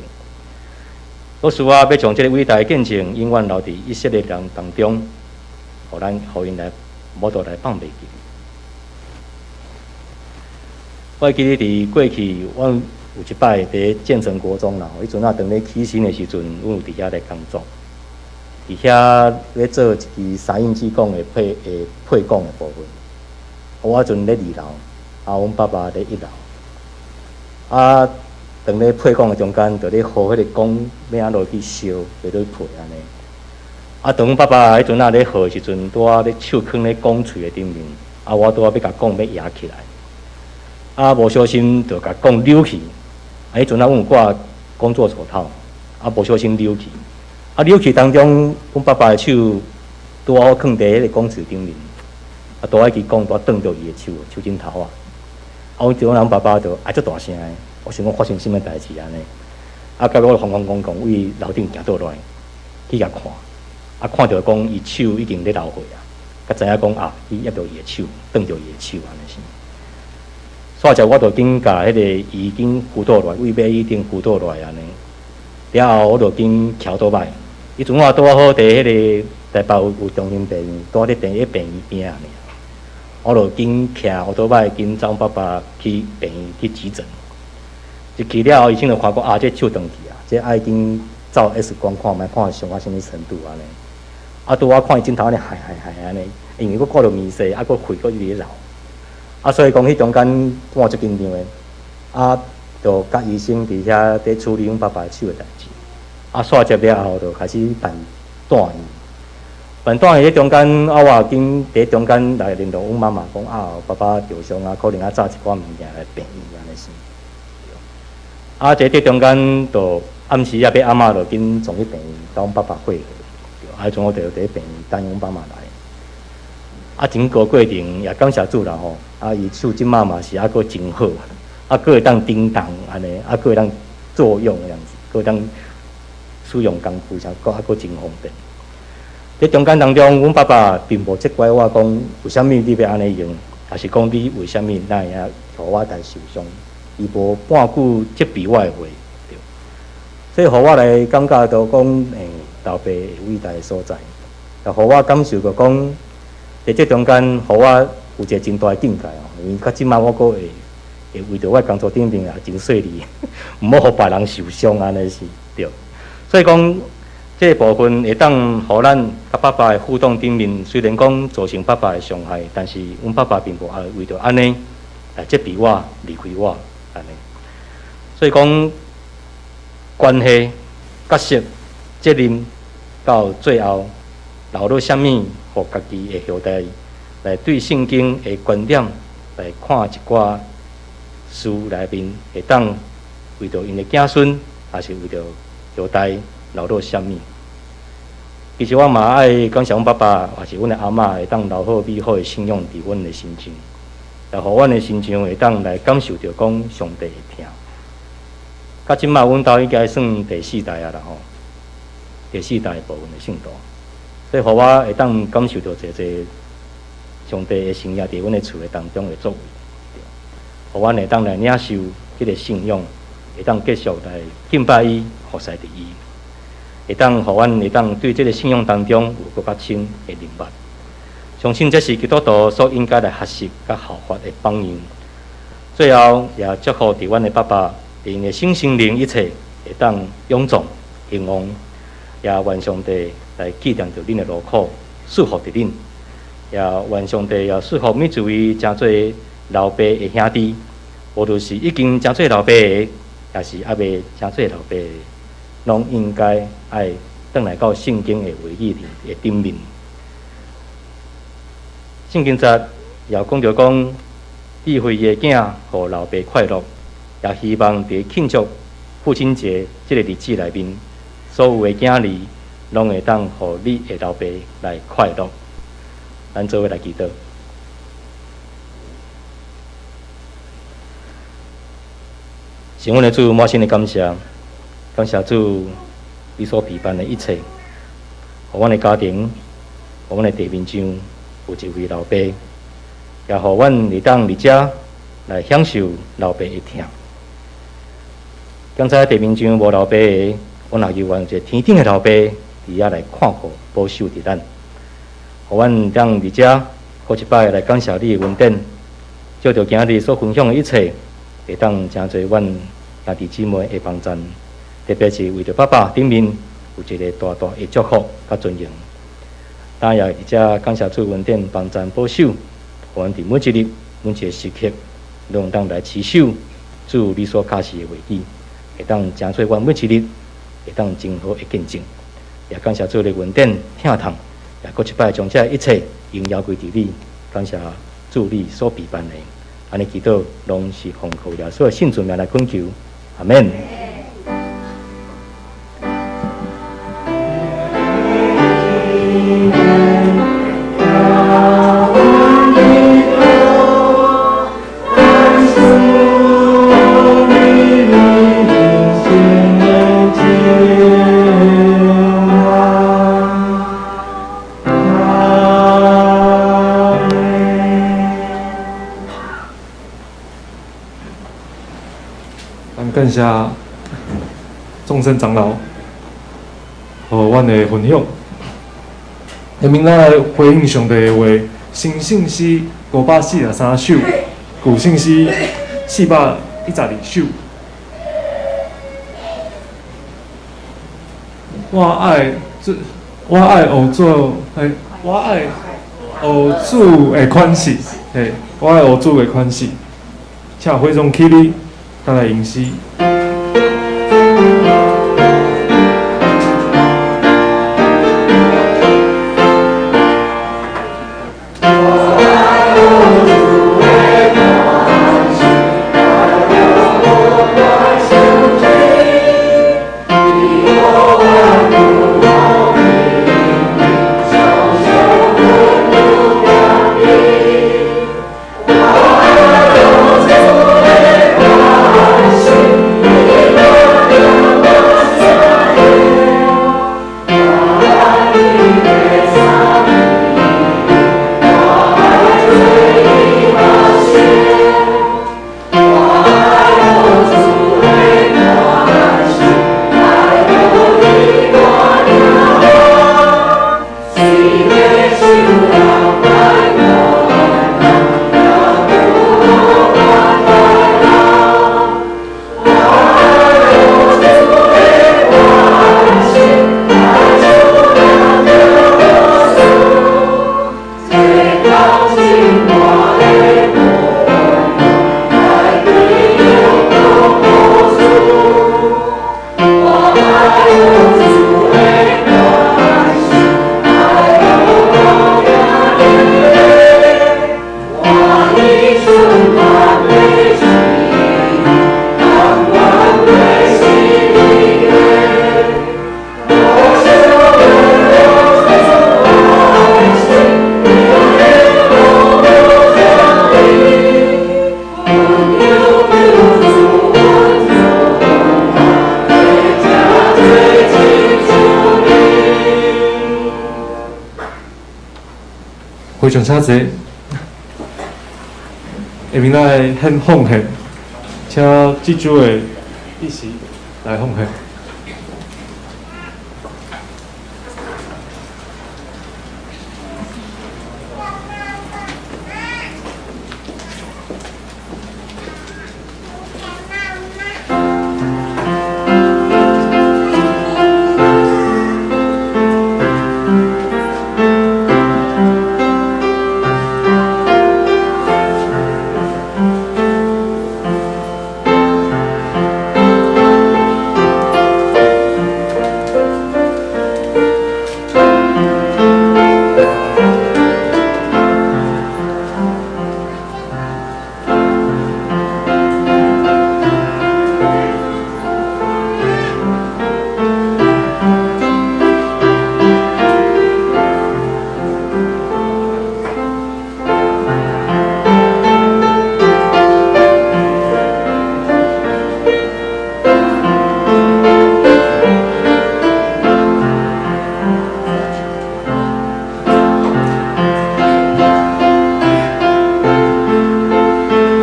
約書亞欲將這个偉大的見證永遠留佇以色列人當中，予咱予𪜶來無法度來放袂記。我會記得佇過去，阮有一擺佇建成國中啦，彼陣仔當咧起薪的時陣，阮有佇遐咧工作，佇遐咧做一支三印機講的配的配講的部分。我彼陣咧二樓，啊，阮爸爸咧一樓，啊。當咧配講的中間，就咧予彼个管欲按怎落去燒，袂落去配按呢。啊，當阮爸爸彼陣仔咧予的時陣，拄仔咧手囥咧管喙的頂面，啊，我拄仔欲共管欲攑起來，啊，無小心就共管扭去。啊，彼陣仔阮有掛工作手套，啊，無小心扭去。啊，扭去當中，阮爸爸的手拄好囥佇彼个管喙頂面，啊，拄仔彼支管拄仔斷著伊的手手指頭仔。啊，阮阮爸爸就哀足大聲的。我想講發生啥物代誌按呢？啊，結果慌慌張張為樓頂行倒落來去共看，啊，看著講伊手已經咧流血啊，才知影講啊，去噎著伊的手，斷著伊的手按呢是。煞者我就緊共彼个醫緊扶倒落來，為尾椅頂扶倒落來按呢。了後我就緊騎倒擺，彼陣我拄仔好佇彼个台北有中心病院，拄仔咧佇咧病院邊仔爾。我就緊騎烏托擺緊載阮爸爸去病院去急診。一去了後，醫生就看講啊，這手斷去啊，這愛緊照 X 光看覓，看傷到啥物程度按呢。啊，拄仔看伊鏡頭按呢，害害害按呢，因為閣掛著棉紗，啊，閣血閣一直咧流。啊，所以講彼中間我足緊張的，啊，就佮醫生佇遐佇處理阮爸爸手的代誌。啊，煞接了後，就開始辦住院。辦住院彼中間，啊，我也緊佇中間來聯絡阮媽媽講啊，爸爸受傷啊，可能愛紮一寡物件來病院按呢是。啊，這佇中間就暗時仔欲暗仔就緊送去病院，佮阮爸爸會合。啊，彼陣我就佇病院等阮爸媽來。啊，整個過程也感謝主啦吼！啊，伊手這馬嘛是猶閣真好，啊，閣會當叮當按呢，啊，閣會當作用的樣子，閣會當使用工具啥，閣猶閣真方便。佇中間當中，阮爸爸並無責怪我講為啥物你欲按呢用，抑是講你為啥物哪會遐予我來受傷。伊無半句責備我的話，對。所以予我來感覺到講，老爸偉大的所在。也予我感受著講，佇這中間，予我有一个真大的境界哦。因為到這擺我閣會為著我的工作頂面也真細膩，毋好予別人受傷按呢是對。所以講，這个部分會當予咱佮爸爸的互動頂面，雖然講造成爸爸的傷害，但是阮爸爸並無愛為著按呢來責備我、離開我按呢。所以講，關係、角色、責任，到最後留落啥物，予家己的後代來對聖經的觀點來看一寡事內面，會當為著𪜶的子孫，抑是為著後代留落啥物。其實我嘛愛感謝阮爸爸，抑是阮的阿嬤，會當留好美好的信仰佇阮的身上，也予阮的身上會當來感受著講上帝的疼。到這擺，阮兜應該算第四代啊啦吼，第四代部分的信徒，所以予我會當感受著濟濟上帝的聖靈佇阮的厝的當中的作為，予阮會當來領受這个信仰，會當繼續來敬拜伊、服侍佇伊，會當予阮會當對這个信仰當中有閣較深的認捌。相信這是基督徒所應該來學習佮效法的榜樣。最後，也祝福佇阮的爸爸，佇𪜶的身心靈一切會當勇壯興旺，也願上帝來紀念著恁的勞苦，賜福佇恁，也願上帝也賜福每一位成做老爸的兄弟，無論是已經成做老爸的，抑是猶未成做老爸的，攏應該愛轉來到聖經的話語的頂面。聖經節也講著講，智慧的囝予老爸快樂，也希望佇慶祝父親節這个日子內面，所有的囝兒攏會當予你的老爸來快樂。咱做伙來祈禱。是阮的主，滿心的感謝，感謝主，你所備辦的一切，予阮的家庭，予阮的地面上有一位老爸，也予阮會當佇遮來享受老爸的疼。剛才地面上無老爸的，阮也猶原有一个天頂的老爸佇遐來看顧、保守著咱。予阮當佇遮，閣一擺來感謝你的恩典，借著今日所分享的一切，會當成做阮兄弟姊妹的幫贊，特別是為著爸爸頂面有一个大大的祝福佮尊榮。當也佇遮感謝主恩典幫贊保守，予阮佇每一日、每一个時刻，攏當來持守主你所教示的話語，會當成做阮每一日會當真好的見證。也感謝主的恩典疼痛，也閣一擺將這一切榮耀歸佇你，感謝主你所備辦的，按呢祈禱，攏是奉靠耶穌的聖尊名來懇求，阿們。咱感謝眾生長老予阮的分享。下面咱來回應上帝的話，新聖詩543首，舊聖詩412首。我愛做，我愛學做，嘿，我愛學主的款式，嘿，我愛學主的款式，請會眾起立，咱來吟詩。非常謝謝，下面來獻奉獻，請這組的一起來奉獻。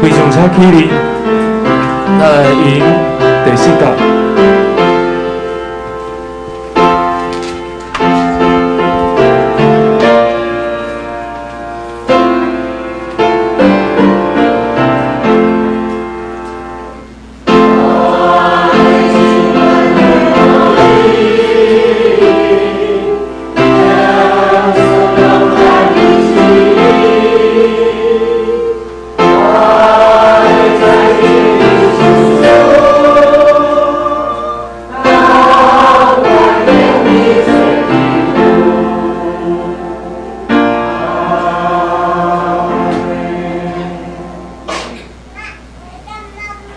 非常請起立，來迎第四節。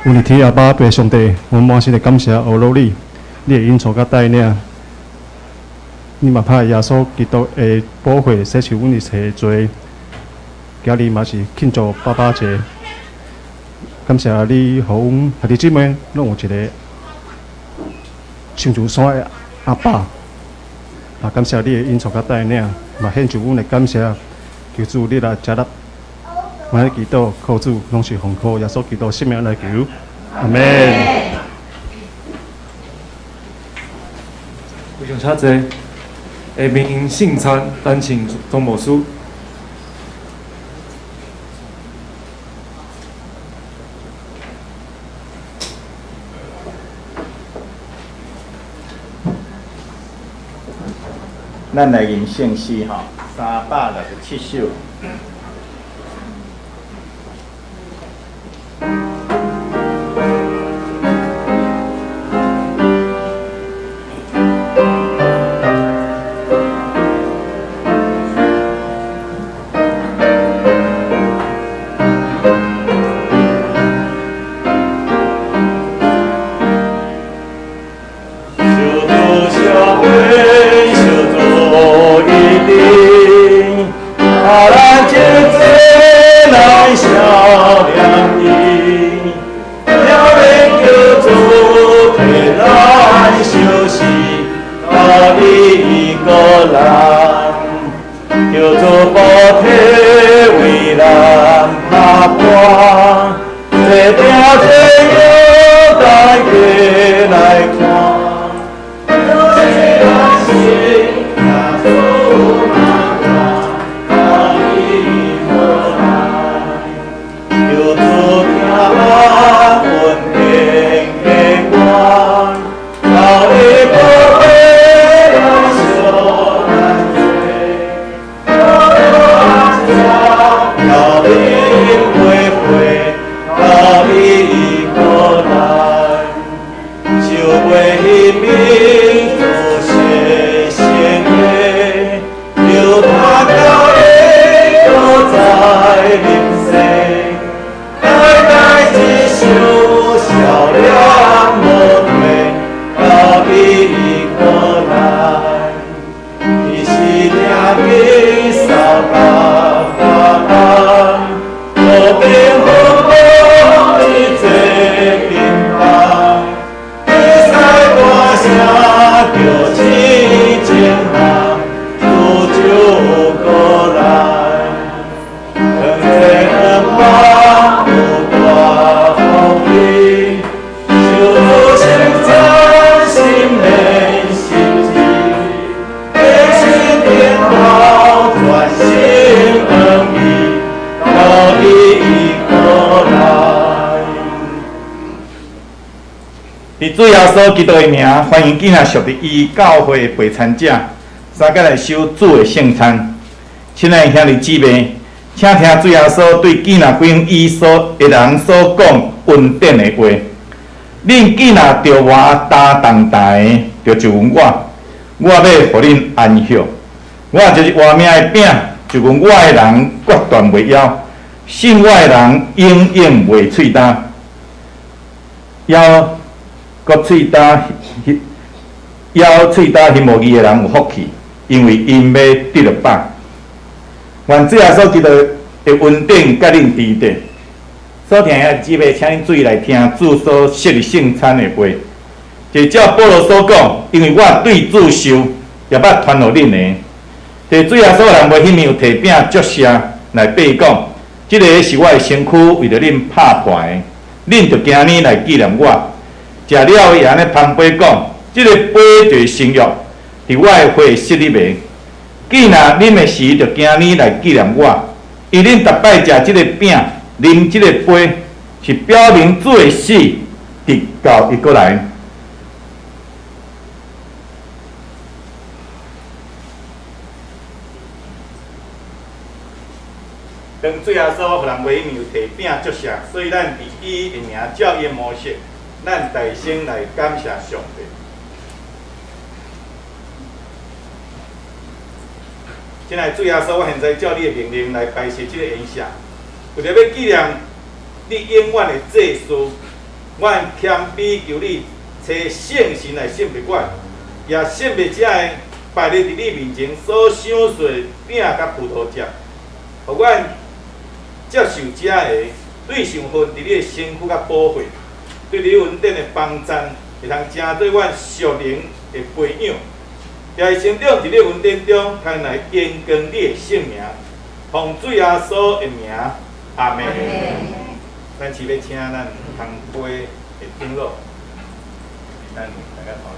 阮的天阿爸父上帝，阮滿心的感謝阿羅你，你的恩寵佮帶領，你嘛派耶穌基督的寶血洗去阮一切的罪。今日嘛是慶祝爸爸節，感謝你，予阮兄弟姊妹攏有一個親像山的阿爸。啊，感謝你的恩寵佮帶領，嘛獻上阮的感謝，求主你來接納。阮的祈禱，靠主，攏是奉靠耶穌基督聖名來求，阿們。非常謝謝。下面聖餐，丹請鍾牧師。咱來吟聖詩吼，367首。以主耶穌基督的名，歡迎囝仔屬佇伊教會的陪餐者，三個來守主的聖餐。親愛的兄弟姊妹，請聽主耶穌對囝仔歸伊所的人所講恩典的話。恁囝若著活擔重擔的，就就阮我，我欲予恁安歇。我就是活命的餅，就阮我的人決斷袂枵，信我的人永遠袂喙焦。枵閣喙焦，枵喙焦彼無義的人有福氣，因為𪜶欲得著飽。願主耶穌基督的恩典佮恁佇底。所聽的姊妹，請恁注意來聽主所設立聖餐的話。就照保羅所講，因為我對主受，也捌傳予恁的。佇主耶穌人袂彼暝有提餅祝謝來擘講，這个是我的身軀，為著恁拍破的，恁著行呢來紀念我。食了伊按呢捧杯講，這个杯就是新約，佇我的血設立的。既若啉的時，就行呢來紀念我。因恁逐擺食這个餅，啉這个杯，是表明主的死，直到伊閣來。當主耶穌予人袂有提餅祝謝，所以咱佇伊的名照伊的模式，咱大聲來感謝上帝。親愛的主耶穌，我現在照你的命令來擺設這个宴席，為著欲紀念你永遠的祭司，我謙卑求你，差聖神來聖別我，也聖別這个擺佇你面前所賞賜的餅佮葡萄汁，予阮接受這个對上份佇你的身軀佮寶血，對你恩典的幫贊，會通成做阮屬靈的培養，也會成長佇你恩典中，通來榮光你的聖名，奉主耶穌的名，阿們。咱是欲請咱烘杯的長老，咱大家討論，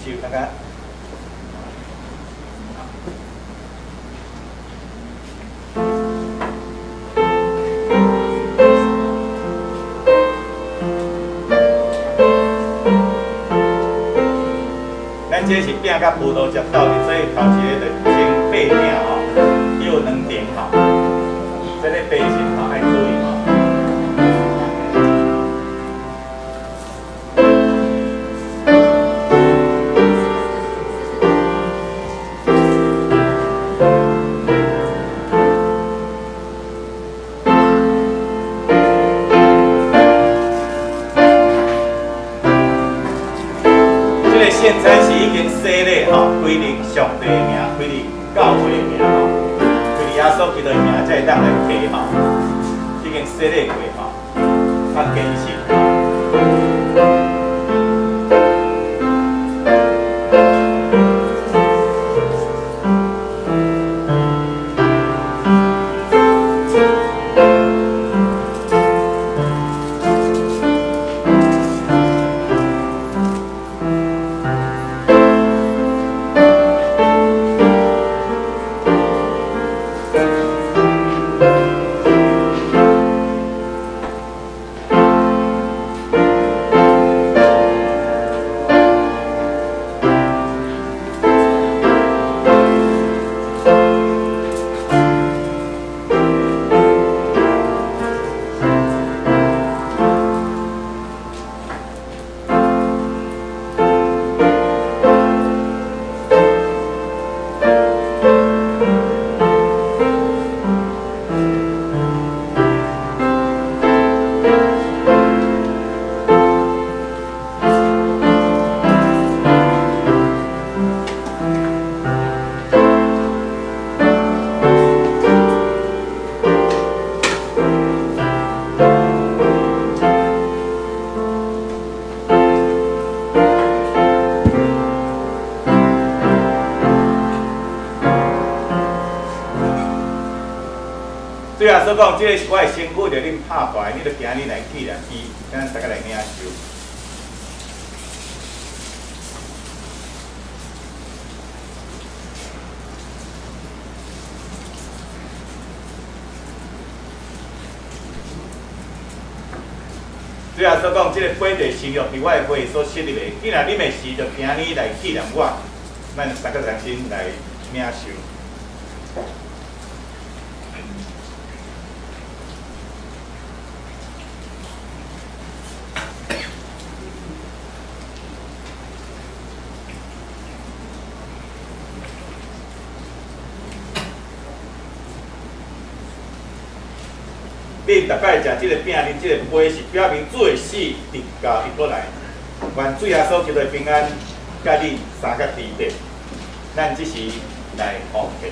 收大家。咱這是餅佮葡萄汁鬥佇，所以頭一个就先擘餅吼，伊有兩層吼，這个擘時吼愛注意吼。這个聖餐是已經洗禮吼，歸入上帝的名，歸入教會的名吼，歸入耶穌基督的名，才會當來提吼。已經洗禮過吼，較堅實。主耶穌講，這个是我的身軀，著恁拍破的，你著行呢來紀念伊，咱大家來領受。主耶穌講，這个杯就是新約佇我的血所設立的。既然恁的時，就行呢來紀念我。咱三个同心來領受。恁逐擺食這个餅，啉這个杯，是表明主的死，直到伊閣來。願主耶穌基督的平安，佮恁三个伫底。咱這時來奉獻。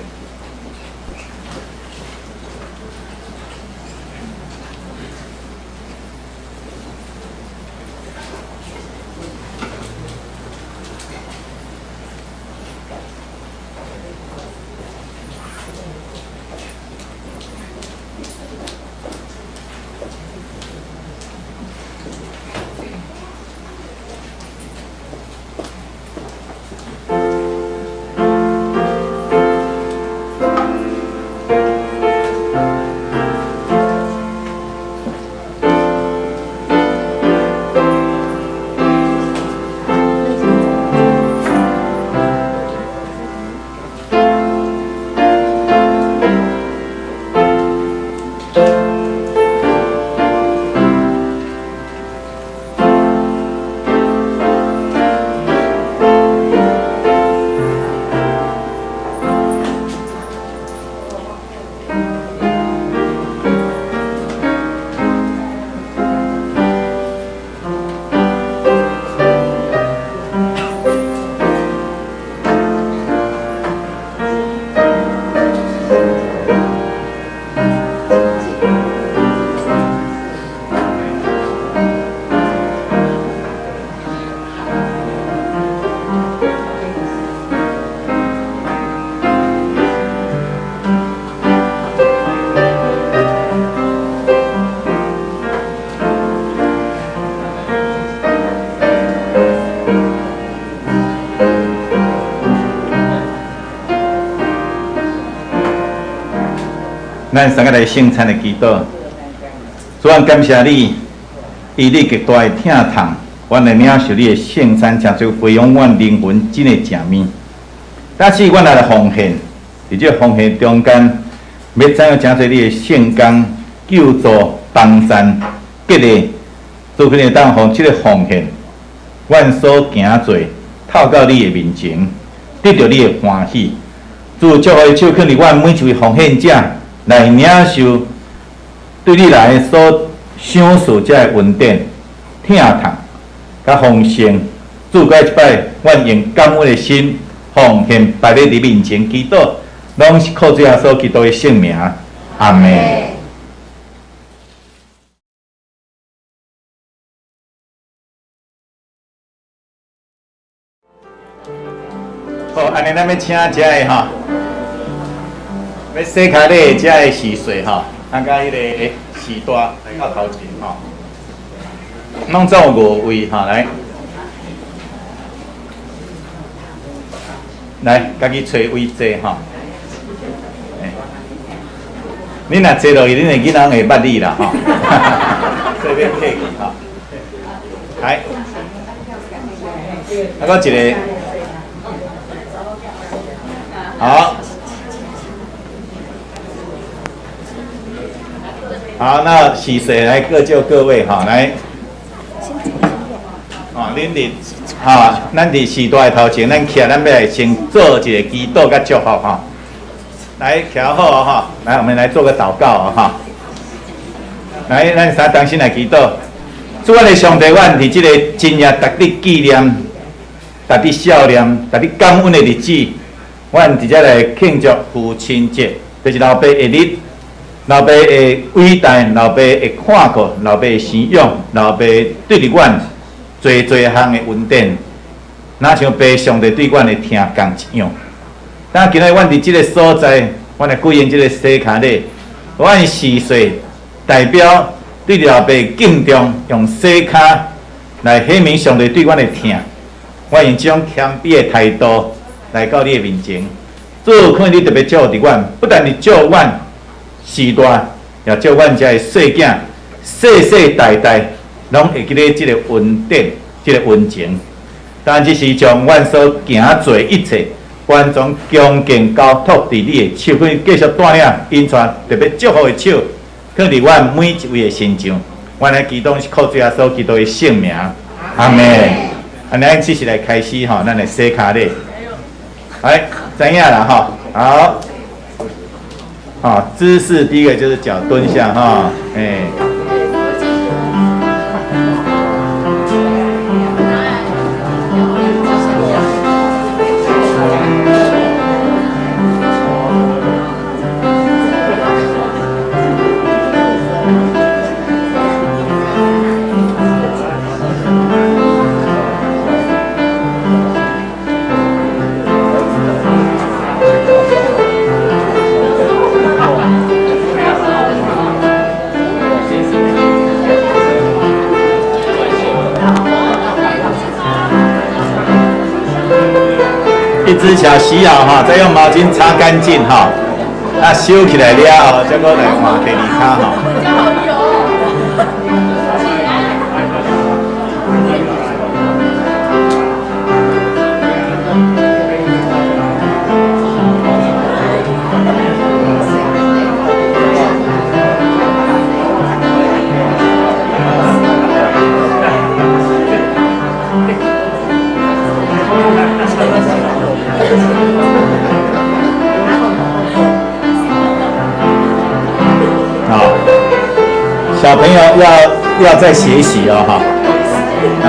咱三个來聖餐的祈禱，主啊，感謝你，以你極大的疼痛，阮來領受你的聖餐，誠濟培養阮靈魂真的正面。但是，阮也來奉獻，佇這奉獻中間，欲怎樣誠濟你的聖工救助、幫贊、激勵，祝福你當予這个奉獻，阮所行做，透到你的面前，得著你的歡喜。主祝福的手放佇阮每一位奉獻者。來領受對你來所賞賜這个恩典、疼痛、佮豐盛。主閣一擺，阮用感恩的心奉獻擺佇你面前祈禱，攏是靠主耶穌基督的聖名。阿們。好，按呢咱欲請遮个吼，欲洗跤的遮个司事吼，啊，佮彼个序大來到頭前吼，攏總有五位吼，來，來，家己揣位坐吼。恁若坐落去，恁的囡仔會捌你啦吼，所以免客氣吼。來，啊，閣一個。好，好，那洗水來各就各位哈，來，哦，恁佇哈，咱佇序大的頭前，咱徛，咱欲來先做一个祈禱佮祝福哈。來，徛好哈，來，我們來做個禱告哈。來，咱三同心來祈禱。主阮的上帝，阮佇這個真正值得紀念、值得笑念、值得感恩的日子。阮佇遮來慶祝父親節，就是老爸的日，老爸的偉大，老爸的看顧，老爸的生養，老爸對佇阮濟濟項的恩典，若像爸上帝對阮的疼共一樣。但今日阮佇這个所在，阮來舉行這个洗跤禮，阮司事代表對老爸敬重，用洗跤來顯明上帝對阮的疼。阮用這種謙卑的態度來到你的面前，主，可能你特別照顧阮，不但是照顧阮序大，也照顧阮遮的細囝，世世代代攏會記咧這个恩典、這个恩情。但這是將阮所行做一切，完全恭敬交託佇你的手，去繼續帶領引帶特別祝福的手，放佇阮每一位的身上。阮來祈禱是靠主耶穌基督的聖名，阿們。按呢，咱正式來開始吼，咱的洗跤禮。來，知影啦吼，好，好，姿勢第一個就是腳蹲下哈，欸。一隻腳洗好哈，再用毛巾擦乾淨哈。啊，收起來了後，再閣來換第二跤哈。好，小朋友要再學習哦，哈，啊。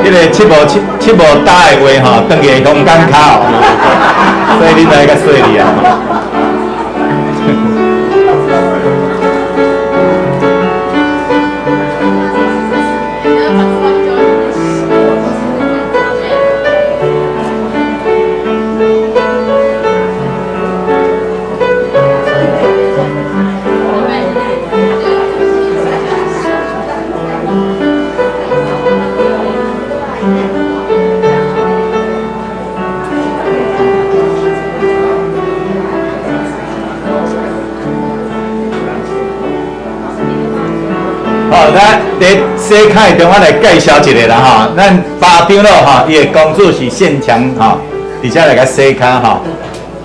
這個七無七七無搭的話吼，轉去鄉間跤哦，所以你來較細膩啊。好，咱佇洗跤中，我來介紹一下啦吼。咱巴長老吼，伊的公主是現場吼，佇遮來共洗跤吼。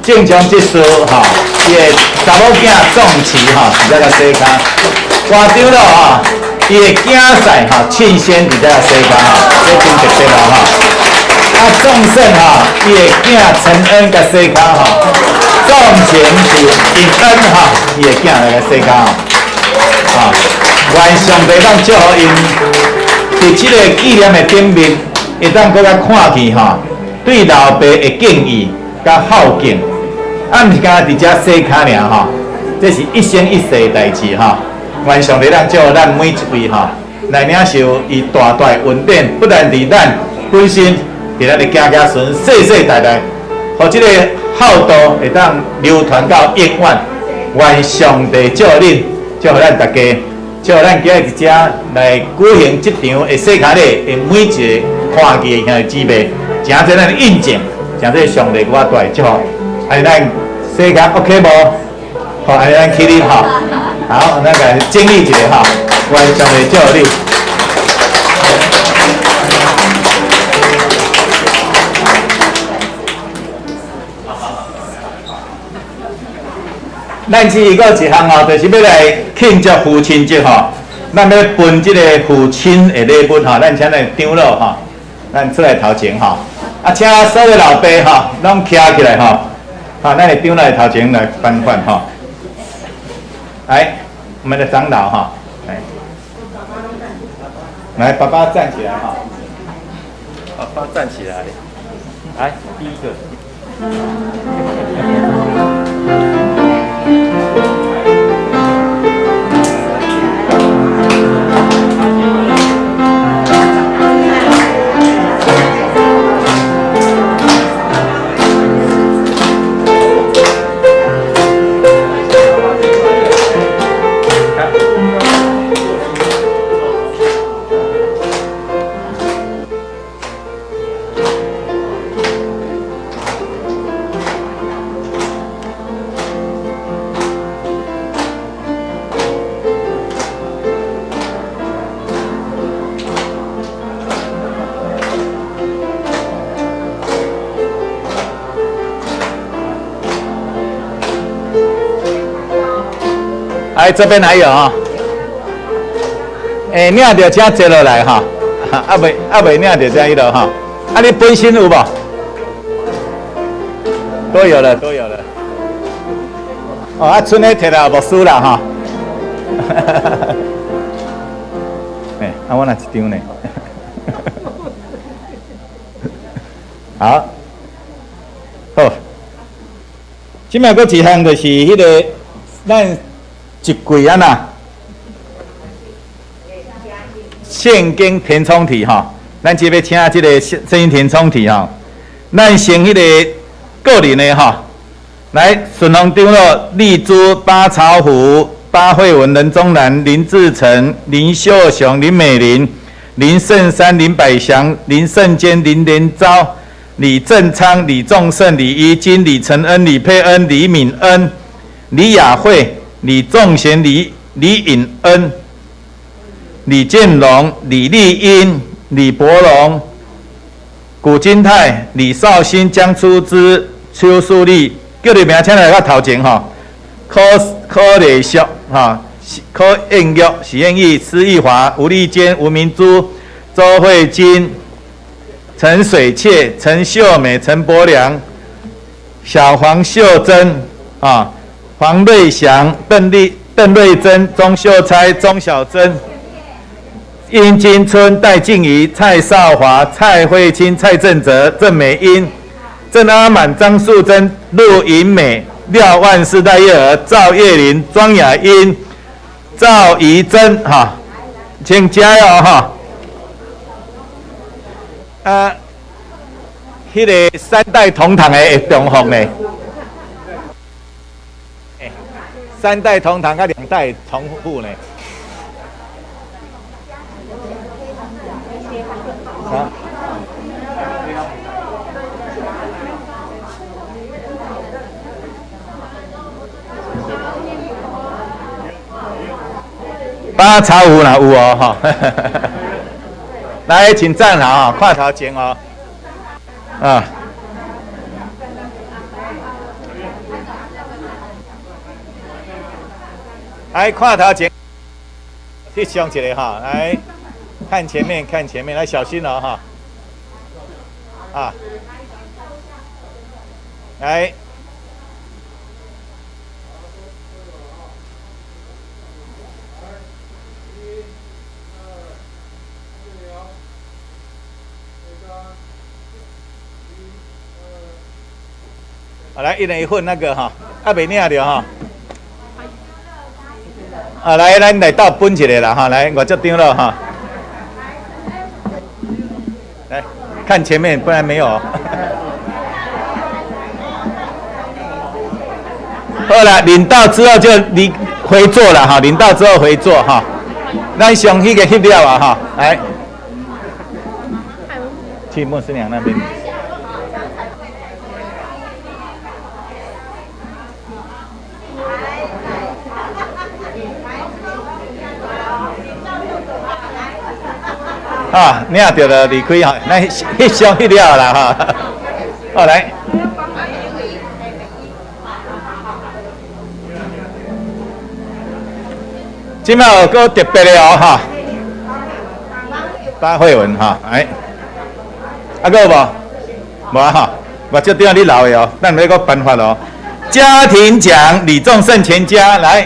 正常執事吼，伊的查某囝宋慈吼，佇遮共洗跤。大長老吼，伊的囝婿吼，慶先佇遮共洗跤吼，這真特別哦吼。啊，宋勝吼，伊的囝陳恩共洗跤吼。宋晴是尹恩吼，伊的囝來共洗跤吼。啊。願上帝當祝福𪜶，佇這个紀念的頂面，會當閣較看見吼，對老爸的敬意佮孝敬，啊，毋是干焦佇遮洗跤爾吼，這是一生一世的代誌吼。願上帝當祝福咱每一位吼，來領受伊大大的恩典，不但佇咱本身，佇咱的子子孫世世代代，予這个孝道會當流傳到永遠。願上帝祝福恁，祝福咱大家。祝咱今日佇遮來舉行這場的洗跤禮的每一個看見的兄弟姊妹，誠濟咱的印證，誠濟上帝閣較大的祝福。按呢咱洗跤 OK 無？好，按呢咱起立吼。好，咱來整理一下吼。願上帝祝福你。咱這一個一項吼，就是欲來慶祝父親節吼。咱欲分這個父親的禮物吼，咱請咱長老吼，咱出來頭前吼。啊，請所有老爸吼，攏徛起來吼。好，咱的長老頭前來頒發吼。來，我們的長老哈，來，來，爸爸站起來哈。爸爸站起來，來，第一個。哎，這邊還有啊，欸，領著請坐落來哈，啊未領著這彼落哈，啊你本身有無？都有了，都有了。哦，啊，賰咧提來牧師啦哈。欸，啊我若一張呢。好，好，這擺閣一項就是彼个咱。一櫃啊呐，聖經填充題吼，咱這欲請這个聖經填充題吼，咱先彼个個人的吼，來順風長老、麗珠、巴朝福、巴慧文、林宗南、林志成、林秀雄、林美玲、林勝山、林百祥、林勝堅、林連昭、李正昌、李仲勝、李怡金、李承恩、李佩恩、李敏恩、李雅慧。李仲賢、李穎恩、李建龍、李麗英、李伯龍、古金泰、李少新、江初之、邱淑麗，叫你名請來到頭前吼。柯柯麗淑哈，柯燕玉、許燕玉、施玉華、吳麗娟、吳明珠、周慧金、陳水妾、陳秀美、陳伯良、小黃秀珍啊。黃瑞祥、鄧瑞珍、鍾秀釵、鍾小珍、殷金春、戴靜怡、蔡少華、蔡慧清、蔡正哲、鄭美英、鄭阿滿、張素貞、陸銀美、廖萬世、戴月娥、趙葉玲、莊雅英、趙怡珍，哈，請加油哈！啊，彼个三代同堂的會重複呢？三代同堂，佮兩代重複呢？啊？八朝有啦，有哦，哈！來，請站好啊，看頭前哦，啊。來看頭前，翕相一下哈，來看前面，看前面，來小心哦哈，啊，來，好來，一人一份那個哈，啊未領著哈。啊，來，咱來鬥分一個啦，哈，來，我這張了哈。來，看前面，不然沒有。好啦，領到之後就離回座了哈，領到之後回座哈。咱上彼個翕了啊哈，來，去牧師娘那邊。啊，領著就離開吼，咱翕相翕了啦哈。好來。這擺有閣特別的哦，哈。巴慧文哈，哎，啊閣有無？無啊哈，我這張你留的哦，咱欲閣頒發哦。家庭獎李仲勝全家來，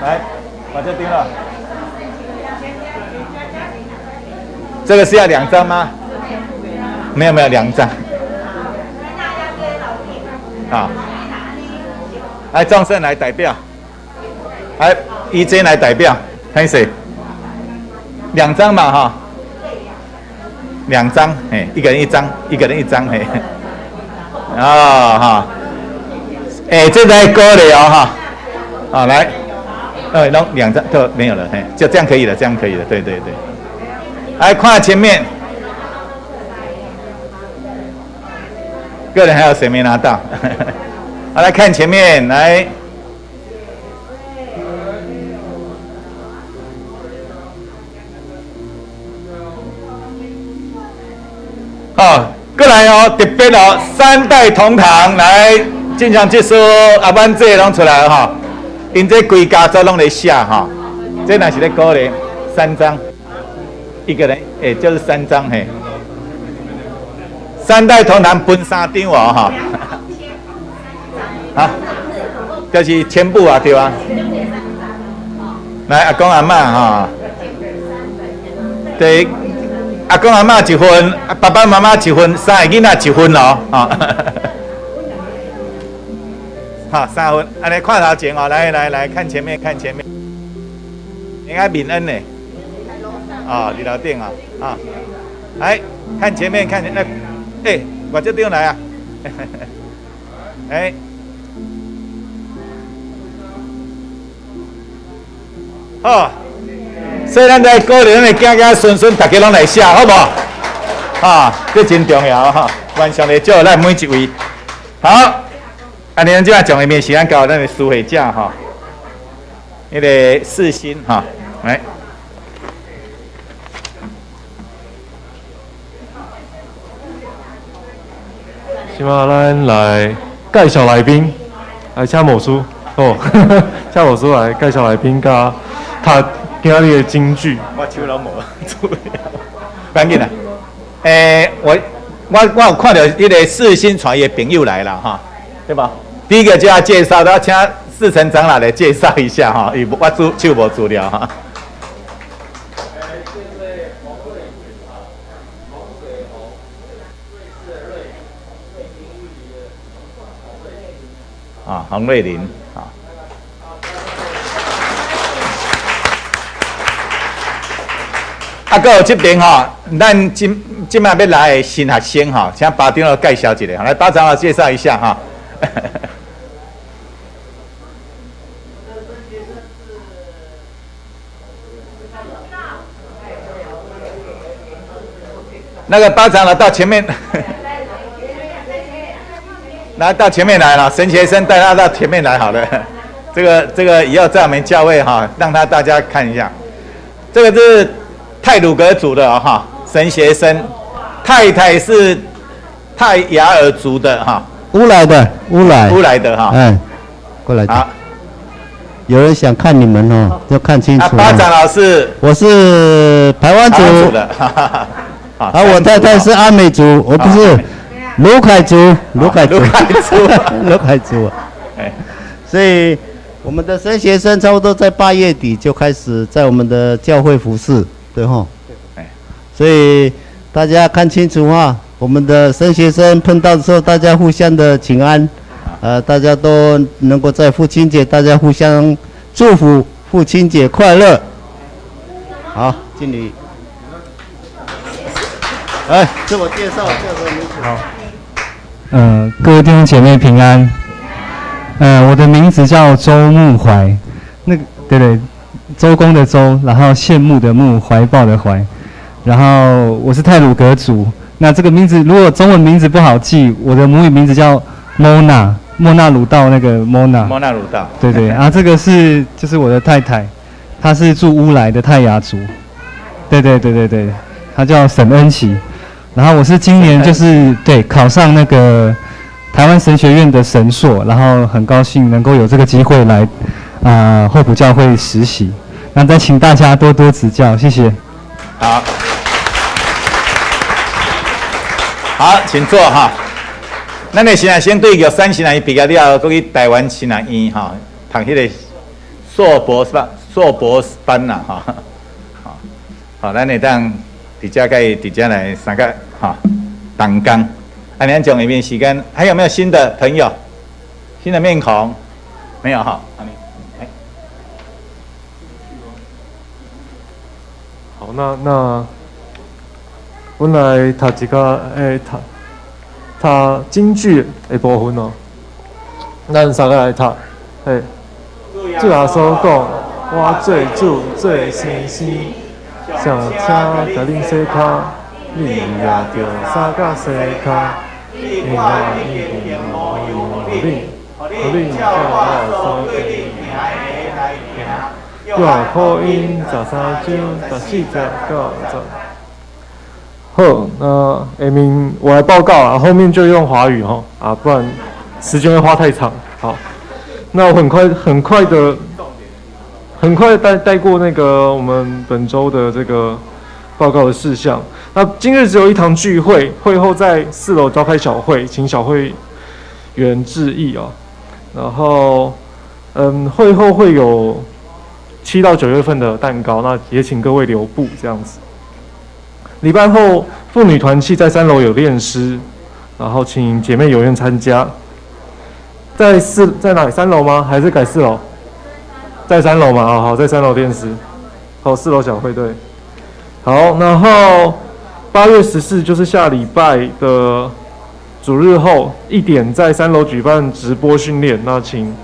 來，我這張了。這個是要兩張嗎？沒有沒有兩張。啊，來仲勝來代表，來怡珍來代表，開始。兩張嘛哈，兩張，嘿，一個人一張，一個人一張，嘿，啊哈，哎，這個鼓勵哦哈，好來，攏兩張都沒有了，嘿，就這樣可以了，這樣可以了，對對對，來看前面，個人還有誰沒拿到？好，來看前面，來。哦，過來哦，特別哦，三代同堂來，進場結束，阿阮這攏出來哈，𪜶這規家族攏咧寫哈，這若是咧鼓勵三張，一個人，欸，就是三張嘿，三代同堂分三張哦哈，啊，就是全部啊對啊，來阿公阿嬤哈，對。阿公阿嬤一份，爸爸媽媽一份，三个囡仔一份哦，哈，好，三份，按呢看頭前哦，來來來看前面，看前面，應該敏恩呢？哦，佇樓頂啊，啊，來看前面，看前面，欸，我這邊來啊，欸，好。所以咱來鼓勵咱的囝囝孫孫，大家攏來寫，好無？啊，這真重要哈！願上帝祝福咱每一位。好，按呢，咱這擺將下面時間交咱的司會長哈，彼个世新哈，來。這擺咱來介紹來賓，來請牧師哦，請牧師來介紹來賓佮讀今仔日的金句。我手攏無資料，無要緊啦。欸，我我有看著彼个世新傳的朋友來啦，哈，對吧？第一個就要介紹，要請四成長老來介紹一下哈，伊我手手無資料哈。啊，洪瑞麟。啊，閣有這邊吼，咱這這擺欲來的新學生吼，請巴長老介紹一下，來巴長老介紹一下哈。那個巴長老到前面，來到前面來了，神學生帶他到前面來好了。這個這個以後在我們教會哈，讓他大家看一下，這個是太魯閣族的哈，神學生，太太是泰雅爾族的哈，烏來的烏來，烏來的哈，嗯，過來。好，有人想看你們哦，要看清楚。巴長老師，我是排灣族的，啊，我太太是阿美族，我不是魯凱族，魯凱族，魯凱族，魯凱族。所以我們的神學生差不多在8月底就開始在我們的教會服侍。對吼，所以大家看清楚哈，我們的神學生碰到的時候，大家互相的請安，大家都能夠在父親節，大家互相祝福，父親節快樂。好，敬禮。來，自我介紹，叫什麼名字？好，各位弟兄姐妹平安。我的名字叫周慕懷，那個對對。周公的周，然後羨慕的慕，懷抱的懷，然後我是太魯閣族。那這個名字如果中文名字不好記，我的母語名字叫莫娜，莫那魯道那個莫娜。莫那魯道。對對啊，這個是就是我的太太，她是住烏來的泰雅族。對對對對對，她叫沈恩琪。然後我是今年就是對考上那個台灣神學院的神碩，然後很高興能夠有這個機會來。厚朴教會實習。那再請大家多多指教，謝謝。好，好，請坐哈。咱的神學生對玉山神學院畢業了後，閣去臺灣神學院哈，讀彼个碩博士班、碩博士班啦哈。好，好，咱會當佇遮共伊佇遮來相佮哈同工。啊，咱將下面時間，還有沒有新的朋友、新的面孔？沒有哈。好，那，阮來讀一個，讀讀京劇的部分哦。咱三个來讀，嘿。主耶穌講：我做主，做先生，上車共恁洗跤，恁也著相佮洗跤。因為我已經模樣予恁，予恁照我所跟恁行的來行。約翰福音13章14節到10。好，那下面我來報告啊，後面就用華語吼啊，不然時間會花太長。好，那我很快很快的，很快帶過那個我們本週的這個報告的事項。那今日只有一堂聚會，會後在四樓召開小會，請小會員致意哦。然後，會後會有7到9月份的蛋糕，那也請各位留步這樣子。禮拜後婦女團契在三樓有練詩，然後請姐妹踴躍參加。在哪裡？三樓嗎？還是改四樓？在三樓嗎？哦，好，在三樓練詩。好，四樓小會對。好，然後8月14就是下禮拜的主日後1點，在三樓舉辦直播訓練，那請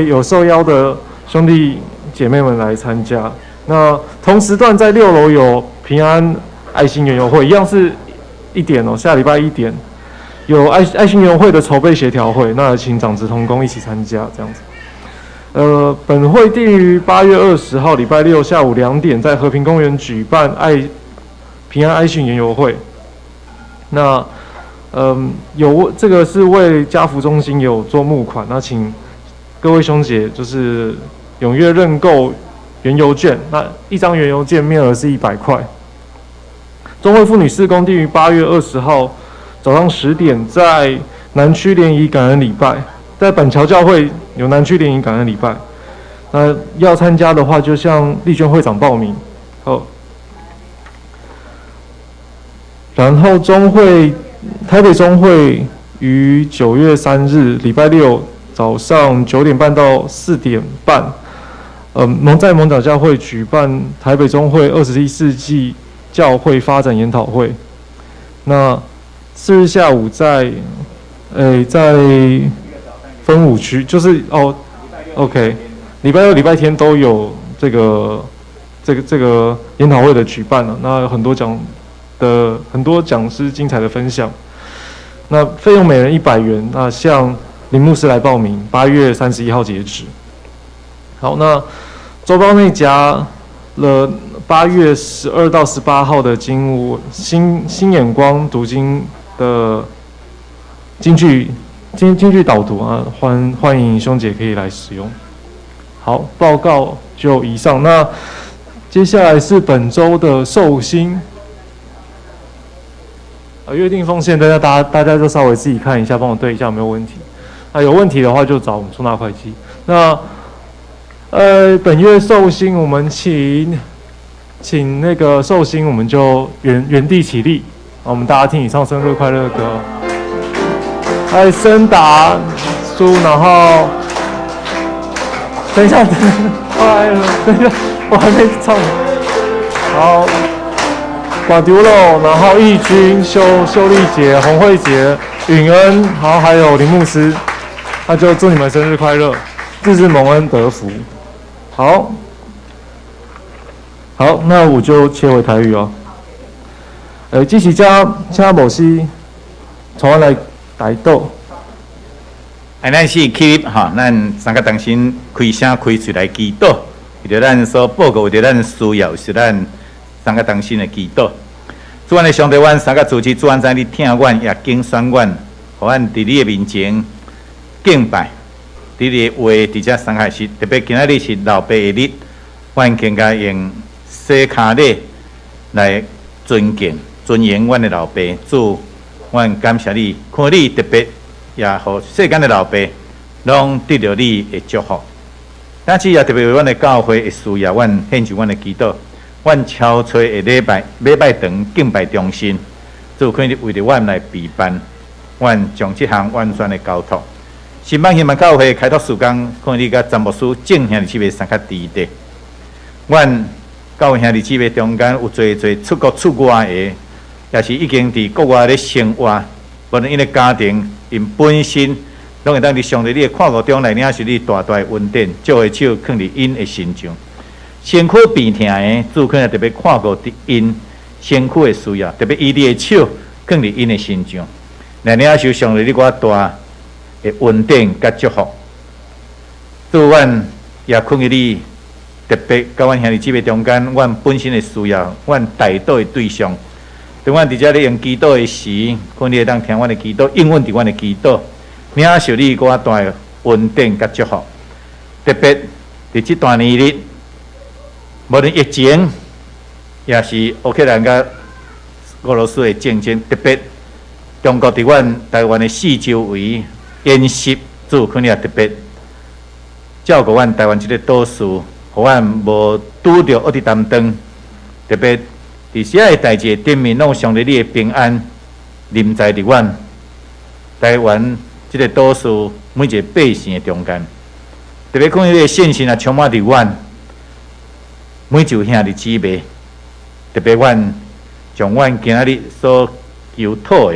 有受邀的兄弟姐妹們來參加。那同時段在六樓有平安愛心園遊會，一樣是一點哦，下禮拜一點有愛心園遊會的籌備協調會，那請長執同工一起參加這樣子。本會定於8月20號禮拜六下午2點，在和平公園舉辦平安愛心園遊會。那，有這個是為家福中心有做募款，那請各位兄姐就是踴躍認購園遊券，那一張園遊券面額是100塊。中會婦女事工定於8月20號早上10點，在南區聯誼感恩禮拜，在板橋教會有南區聯誼感恩禮拜。那要參加的話，就向麗娟會長報名。好，然後中會台北中會於9月3日禮拜六早上9點半到4點半，在蒙角教會舉辦台北中會21世紀教會發展研討會。那4日下午在分五區，就是哦，OK，禮拜六、禮拜天都有這個研討會的舉辦了。那有很多講師精彩的分享。那費用每人100元。那向林牧師來報名，8月31號截止。好，那週報內夾了8月12到18號的經文新眼光讀經的金句導讀啊，歡迎兄姐可以來使用。好，報告就以上。那接下來是本週的壽星。約定奉獻，大家就稍微自己看一下，幫我對一下有沒有問題。那有問題的話就找我們出納會計。那本月壽星，我們請那個壽星，我們就原地起立。我們大家聽你唱生日快樂歌。哎，森達叔，然後等一下，哎，等一下，我還沒唱。好。馬丟肉，然後義軍、秀麗姐、洪慧姐、允恩，然後還有林牧師，那就祝你們生日快樂，日日蒙恩得福。好，好，那我就切回台語哦。支持者請牧師帶阮來代禱。哎，咱是起立吼，咱三個同心開聲開喙來祈禱，為著咱所報告，為著咱需要，是咱三個同心的祈禱。主阮的上帝，阮三個主持，主阮知你疼阮，也揀選阮，予阮佇你的面前敬拜。伫你的话伫遮伤害时，特别今仔日是老爸的日，阮更加用洗跤礼来尊敬、尊荣阮的老爸。主，阮感谢你，看你特别也予世间的老爸拢得著你的祝福。但是也特别为阮的教会的需要，阮献上阮的祈祷。阮超炊的礼拜礼拜堂敬拜中心，主看你为著阮来备办，阮将这项完全的交托。新北希望教会开拓事工，看你佮詹牧师众兄弟姊妹相较值得。阮教会兄弟姊妹中间有济济出国出外的，也是已经伫国外咧生活，无论𪜶的家庭，𪜶本身拢会当伫上帝你的看顾中来领受你大大的恩典，祝的手囥伫𪜶的身上。身躯病疼的，主可能特别看顾伫𪜶身躯的需要，特别医你的手囥伫𪜶的身上，来领受上帝你阁较大的恩典佮祝福。主，阮也恳求你，特别佮阮兄弟姊妹中间，阮本身的需要，阮代祷的对象，当阮伫遮咧用祈祷的时，看你会当听阮的祈祷，应允伫阮的祈祷，领受你阁较大的恩典佮祝福。特别伫这段年日，无论疫情，也是乌克兰佮俄罗斯的战争，特别中国伫阮台湾的四周围演习，主可能也特别照顾阮台湾这个岛屿，予阮无拄著恶的担当。特别伫遮个代志顶面，拢有上帝你的平安临在伫阮台湾这个岛屿每一个百姓的中间。特别讲彼个信心啊，充满伫阮每一位兄弟姊妹。特别阮将阮今仔日所求讨的，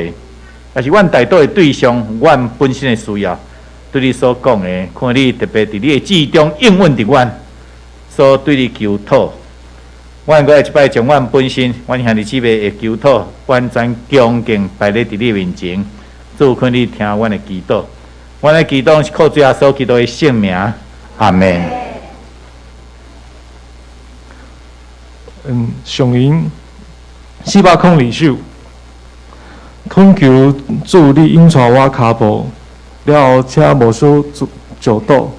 也是阮代祷的对象，阮本身的需要，对你所讲的，看你特别伫你的旨中应允伫阮所对你求讨。阮阁来一摆将阮本身，阮兄弟姊妹的求讨，完全恭敬摆咧伫你面前，主看你听阮的祈祷。阮的祈祷是靠主耶稣基督的圣名，阿门。上引402首，恳求主你引带我跤步，了后请无须石倒。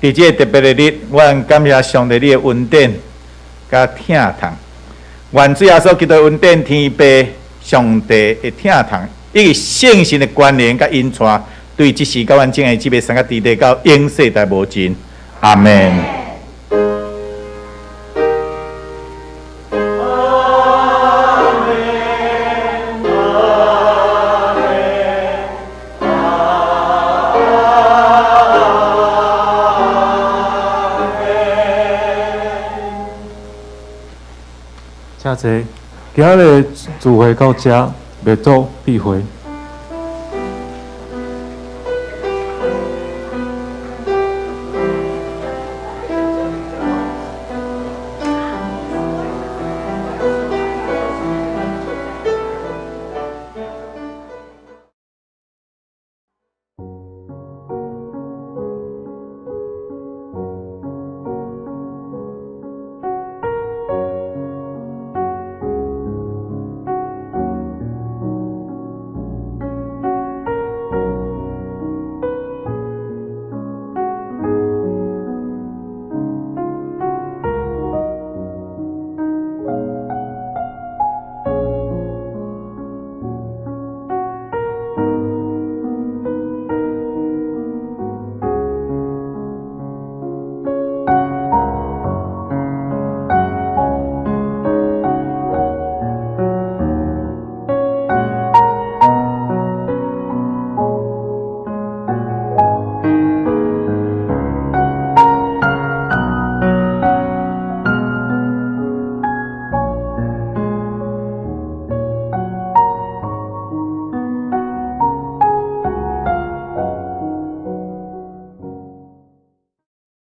伫这个特别的日，阮感谢上帝你的恩典佮疼痛。愿主耶稣基督的恩典、天父上帝的疼痛，以及圣神的关联佮引带，对这时到阮众的这个三个弟弟到永世代无尽。阿门。请坐。今仔日聚会到遮，袂做闭会。